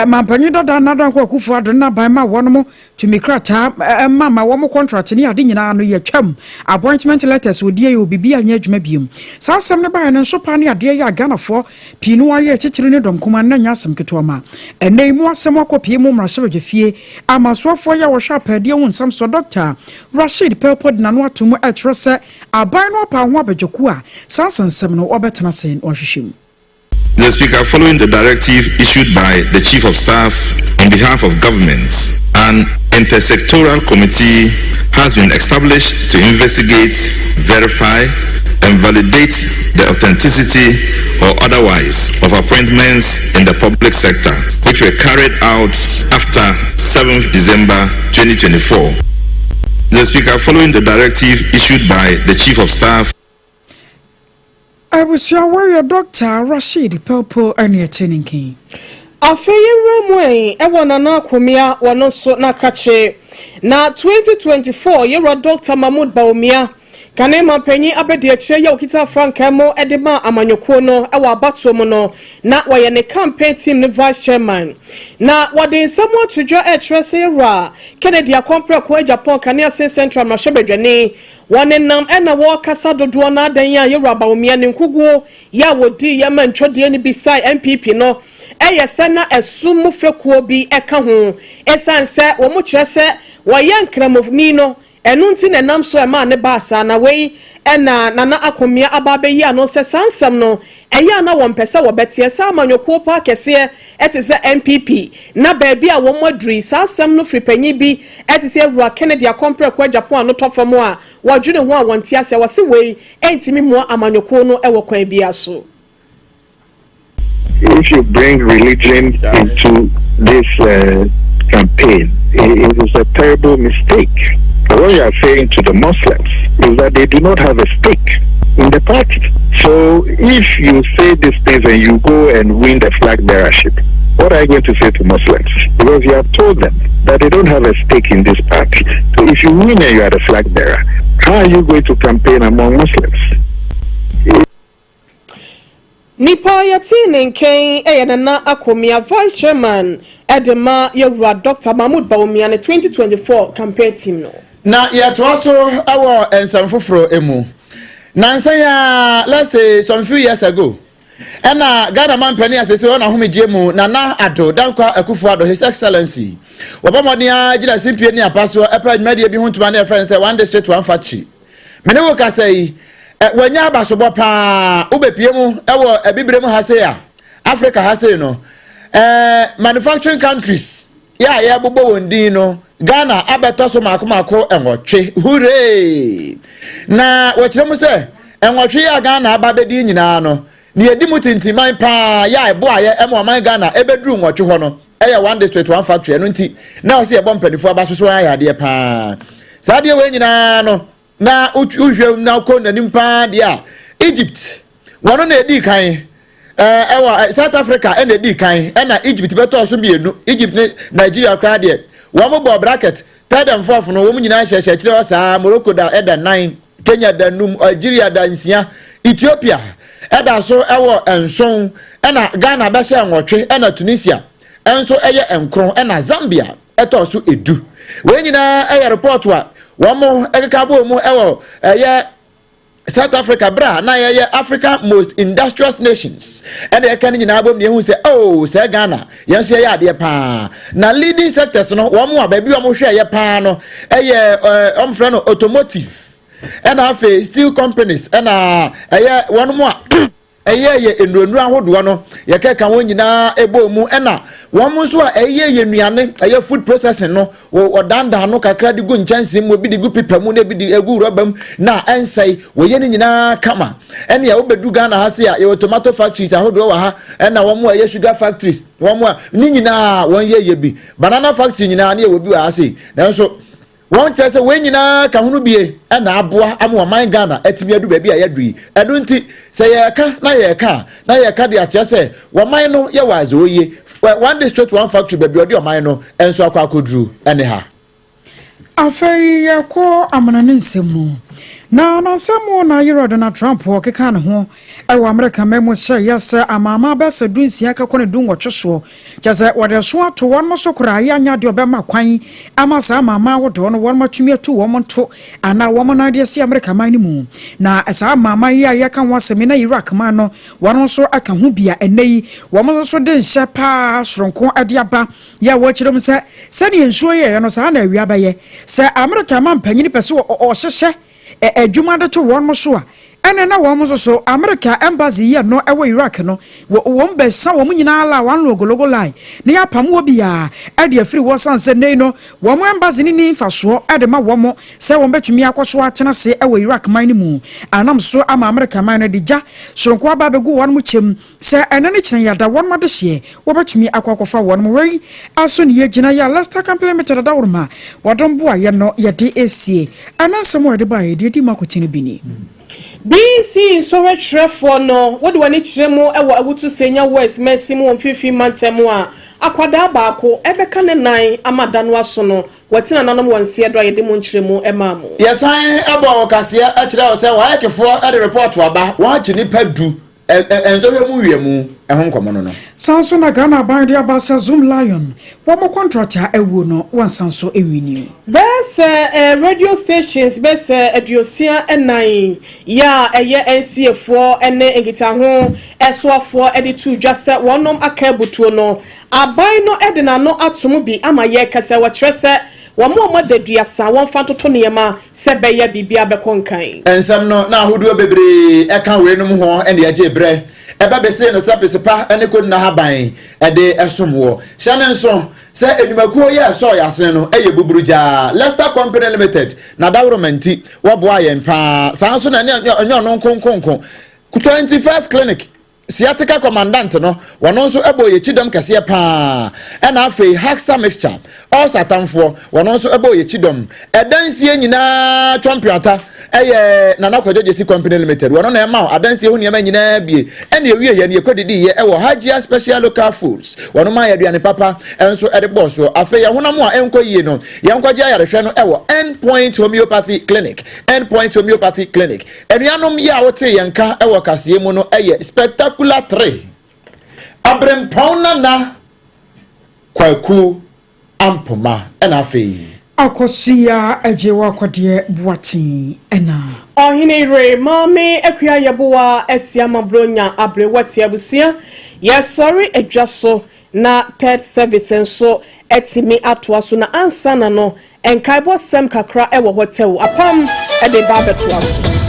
mampanyin dada Nana Dankwa Akufo-Addo n'aban ma wɔn mo Tumi krataa ma ma wɔn contract ne ade nyinaa no yɛtwam. Appointment letters odie yɛ obibi anyɛ adwuma biom. Saa asɛm no baeɛ no nso paa ne adeɛ yɛ a Ghanafoɔ pii no ayɛ titiri ne dɔm kumaa no na ɛnyɛ asɛm ketewa ma ɛnnɛ yi mu asɛm akɔ pie mu mmarahyɛbadwafie ama asoafoɔ yi a wɔhwɛ apaadeɛ ho nsɛm soɔ Dɔkta Rasheed Pelpo de n'ano ato mu ɛkyerɛ sɛ aban no apaa ho abadwakuo a saa nsɛnsɛm no wɔbɛtena ase na wɔahwehwɛ mu. Mr. Speaker, following the directive issued by the Chief of Staff on behalf of government, an intersectoral committee has been established to investigate, verify, and validate the authenticity or otherwise of appointments in the public sector, which were carried out after 7th December 2024. Mr. Speaker, following the directive issued by the Chief of Staff, Abusua wɔyɛ Dɔkta Rasheed Pelpo ne ɛte ne nkin. Afei yɛnwura mu ɛ wɔ Nana Akomea wɔno nso n'akakye. Na 2024 yɛwura Dɔkta Mahmood Bawumia, kane manpanyin abadiakyire yi a ɔkita frankaa mu de maa amanyɔkuo no wɔ abatoɔ mu no, na wɔyɛ ne campaign team no vice chairman. Na wɔde nsɛm ato dwa ɛrekyerɛ sɛ yɛwura Kennedy Akɔmprɛko Agyapong kane Asin Central mmarahyɛbadwani Wɔnenam na wɔrekasa dodoɔ no ara dɛn a Yɛwura Bawumia ne nkuguo yɛ a wɔdii yɛ ma ntwɔdeɛ no bisae NPP no yɛ sɛ na ɛsom mu fekuo bi ka ho ɛsiane sɛ wɔn kyerɛ sɛ wɔyɛ Nkramoni no. Ɛno nti na ɛnam so ɛmaa no baa saa. Na wei na Nana Akomea aba abɛyi ano sɛ saa nsɛm no ɛyɛ a na wɔmpɛ sɛ wɔbɛteɛ. Saa amanyɔkuo paa kɛseɛ te sɛ NPP na baabi a wɔn aduru yi, saa asɛm no firi panyin bi te sɛ Awura Kennedy Akɔmprɛko Agyapong ano tɔ fam a wɔdwene ho a wɔnte aseɛ. Wɔse wei ntumi mmoa amanyɔkuo no wɔ kwan biara so. If you bring religion into this uh, campaign, it is a terrible mistake. What you are saying to the Muslims is that they do not have a stake in the party. So if you say these things and you go and win the flag bearership, what are you going to say to Muslims? Because you have told them that they don't have a stake in this party. So if you win and you are the flag bearer, how are you going to campaign among Muslims? Nipa a yɛtee ne nkɛn yɛ Nana Akomea, Vice Chairman de ma Yɛwura Dɔkta Mahmood Bawumia ne 2024 campaign team no. Na yɛtoa so wɔ nsɛm foforɔ mu. Nansa yi ara, let's say some few years ago, ɛna Ghana mampanin a sese ɔna ahomegyeɛ mu Nana Addo Dankwa Akufo-Addo, His Excellency, wɔbɔ mmɔden ara gyina simpie ne apa soɔ ɛpɛ adwumadie bi ho ntoma ne ɛfrɛ no sɛ One District One Factory. Me ne wo kasa yi, wanya abasobɔ paa. Wobɛpie mu wɔ abibire mu ha sei a, Africa ha sei no, manufacturing countries yɛ a yɛbobɔ wɔn din no, Ghana abɛtɔ so mako mako nwɔtwe. Hooray! Na wɔkyerɛ mu sɛ nwɔtwe yɛ a Ghana aba bɛdi nyinaa no, nea ɛdi mu tintiman paa yɛ a ɛboaeɛ ɛma ɔman Ghana ɛbɛduru nwɔtwe hɔ no, ɛyɛ one district one factory. Ɛno nti na ɔsɛ yɛbɔ mpanimfoɔ aba so so ayɛ adeɛ paa. Saa adeɛ wei nyinaa no, na wohwɛ na wokɔ n'anim paa deɛ a, Egypt wɔn na ɛdii kan, ɛwɔ South Africa ɛna ɛdii kan, ɛna Egypt bɛtɔɔ so mmienu. Egypt ne Nigeria koraa deɛ wɔn bɔ bracket third and fourth no, wɔn nyinaa hyɛhyɛ akyire hɔ saa. Morocco da ɛda nan, Kenya da num, Algeria da nsia, Ethiopia ɛda so ɛwɔ nson, ɛna Ghana bɛhyɛ nwɔtwe, ɛna Tunisia nso ɛyɛ nkron, ɛna Zambia ɛtɔ so edu. Wei nyinaa ɛyɛ report a wɔn ɛkeka bɔ mu ɛwɔ ɛyɛ South Africa bra na yɛyɛ Africa most industrious nations, ɛna yɛka no nyinaa bom na yɛhu sɛ oh, sɛ Ghana yɛn nso yɛyɛ adeɛ paa. Na leading sectors no, wɔn a baabi wɔn hwɛ yɛ paa no ɛyɛ wɔn frɛ no automotive, ɛna afei steel companies, ɛna ɛyɛ wɔn mu a ɛyɛ yɛ nnuro ahodoɔ no, yɛkɛka wɔn nyinaa ɛbɔ mu, ɛna wɔn nso a ɛyɛ yɛ nnuane, ɛyɛ food processing no, wɔdandan no kakra de gu nkyɛnsee mu, ebi de gu pepa mu na ebi de egu rɔba mu na ɛnsɛe, wɔyɛ no nyinaa kama. Ɛne a wobɛdu Ghana ha se a, yɛwɔ tomato factories ahodoɔ wɔ ha, ɛna wɔn a ɛyɛ sugar factories, wɔn a ne nyinaa wɔn yɛ yɛ bi, banana factory nyinaa ne yɛwɔ bi wɔ ha se. Nanso wɔn kyerɛ sɛ wɔn nyinaa ka ho no bie ɛna aboa ama ɔman Ghana atumi adu baabi a yɛadu yi. Ɛno nti sɛ yɛreka na yɛreka a, na yɛreka de akyerɛ sɛ wɔman no yɛwɔ adze oye. One district one factory, baabi ɔde ɔman no nso akɔ akɔduru ɛne ha. Afei yɛkɔ amena ne nsɛm mu. Na nansɛm mu na yerɛ Donald Trump ɔkeka ne ho ɛwɔ Amerika ma mu hyɛ yɛ sɛ amaama bɛsɛ 16 kakɔ ne 18 soɔ, kyɛ sɛ wɔde so ato wɔn so koraa yɛ anya deɛ ɔbɛma kwan ama saa amaama ahodoɔ no wɔn atumi atu wɔn nto anaa wɔn nan de asi Amerika man no mu. Na saa amaama yi a yɛka ho asɛm yi, na Iraq man no wɔn nso aka ho bi a ɛnɛ yi wɔn nso de nhyɛ paa soronko de aba yɛ a wɔkyerɛ mu sɛ sɛdeɛ nsuo yɛeɛ no, saa na awia bɛyɛ. Sɛ Amerika ma mpanyin pɛ sɛ ɔhyehyɛ adwuma de to wɔn so a, ɛnɛ na wɔn nso so Amerika embassy yɛ no ɛwɔ Iraq no, wɔn bɛsa wɔn nyinaa la wɔn logologo line na yɛapam wɔ biara ɛde afiri wɔ san sɛ nnɛ no wɔn embassy no ni mfasoɔ ɛde ma wɔn sɛ wɔn bɛtumi akɔ so atena ase ɛwɔ Iraq man no mu anam so ama Amerika man no de gya soronko aba abɛgu wɔn kyɛm sɛ ɛnɛ no kyerɛ yɛada wɔn adehyeɛ wɔbɛtumi akɔ akɔfa wɔn wei aso ne yɛgyina yɛ a Lester Company Limited adaworoma wɔdɔm boa yɛ no yɛde esie ɛna nsɛm a yɛde ba yɛde adi mu akɔtene bi ni. BECE nsɔhwɛtwerɛfoɔ no, wode w'ani kyerɛ mu wɔ Awutu Senya West mansin mu wɔ Mfimfini Mantam mu a, akwadaa baako bɛka ne nan ama da no aso no, wɔte nananom wɔ nseɛ do a yɛde mu nkyerɛmu maa mo. Yɛsan bɔɔ wo kaseɛ kyerɛɛ wo sɛ WAECfoɔ de repɔɔto aba, wɔakye nnipa du nsɔhwɛ mu wiamu ho nkɔmmɔ no no. Saa nso na Ghana aban de aba sɛ Zoomlion wɔn contract a awuo no wɔnsan so nwini. Bɛyɛ sɛ radio stations bɛyɛ sɛ 64 yɛ a ɛyɛ NCA foɔ ne nkitaho soafoɔ de too dwa sɛ wɔnom aka abutuo no, aban no de n'ano ato mu bi ama yɛrekasa. Wɔkyerɛ sɛ. Wɔma wɔn adaduasa a wɔmfa ntoto nneɛma sɛ ɛbɛyɛ biribiara bɛkɔ nkan. Nsɛm no na ahodoɔ bebree ɛka weinom ho na ɛgyee berɛ ɛbɛ besee no sɛ pesepa ne koduna haban de som woɔ. Hyɛ no nso sɛ nnwumakuo yi a ɛsɔɔ yɛn asene no yɛ buburugyaa, Lester Company Limited, na dawuroma nti wɔboaa yɛn paa. Saa nso na ɛnyɛ ɔno nko nko nko, 21st Clinic, Sciatica Commandant no, wɔno nso bɔɔ yɛn kyidɔm kɛseɛ paa. Ɛna afei Haxa Mixture, Ulcer atamfoɔ, wɔno nso bɔɔ yɛn kyidɔm. Ɛdansie nyinaa twɔmpeata yɛ Nana Kwadwo Gyesi Company Limited, wɔno na ɛma wo adansie ho nneɛma nyinaa bie. Ɛna ɛwieɛ no yɛkɔdidiiɛ wɔ Hajia Special Local Foods, wɔno maa yɛ aduane papa nso de bɔɔ soɔ. Afei yɛn honam a ɛnkɔ yie no, yɛnkɔgye ayarehwɛ no wɔ End Point Homeopathy Clinic, End Point Homeopathy Clinic. Anuanom yi a wotee yɛn nka wɔ kaseɛ mu no yɛ Spectacular 3, Aberempɔn Nana Kwaku Ampoma ɛna afei. Akosua Agyewa Kɔdeɛ Boateng ɛna. Ɔhene yere Maame Akua Yeboah Asiamah Bronya Aberewa te abusua yɛsɔre adwa so na third service nso atumi atoa so na ansa na no Nkaebɔ sɛm kakra wɔ hɔ tɛw apam de ba abɛtoa so.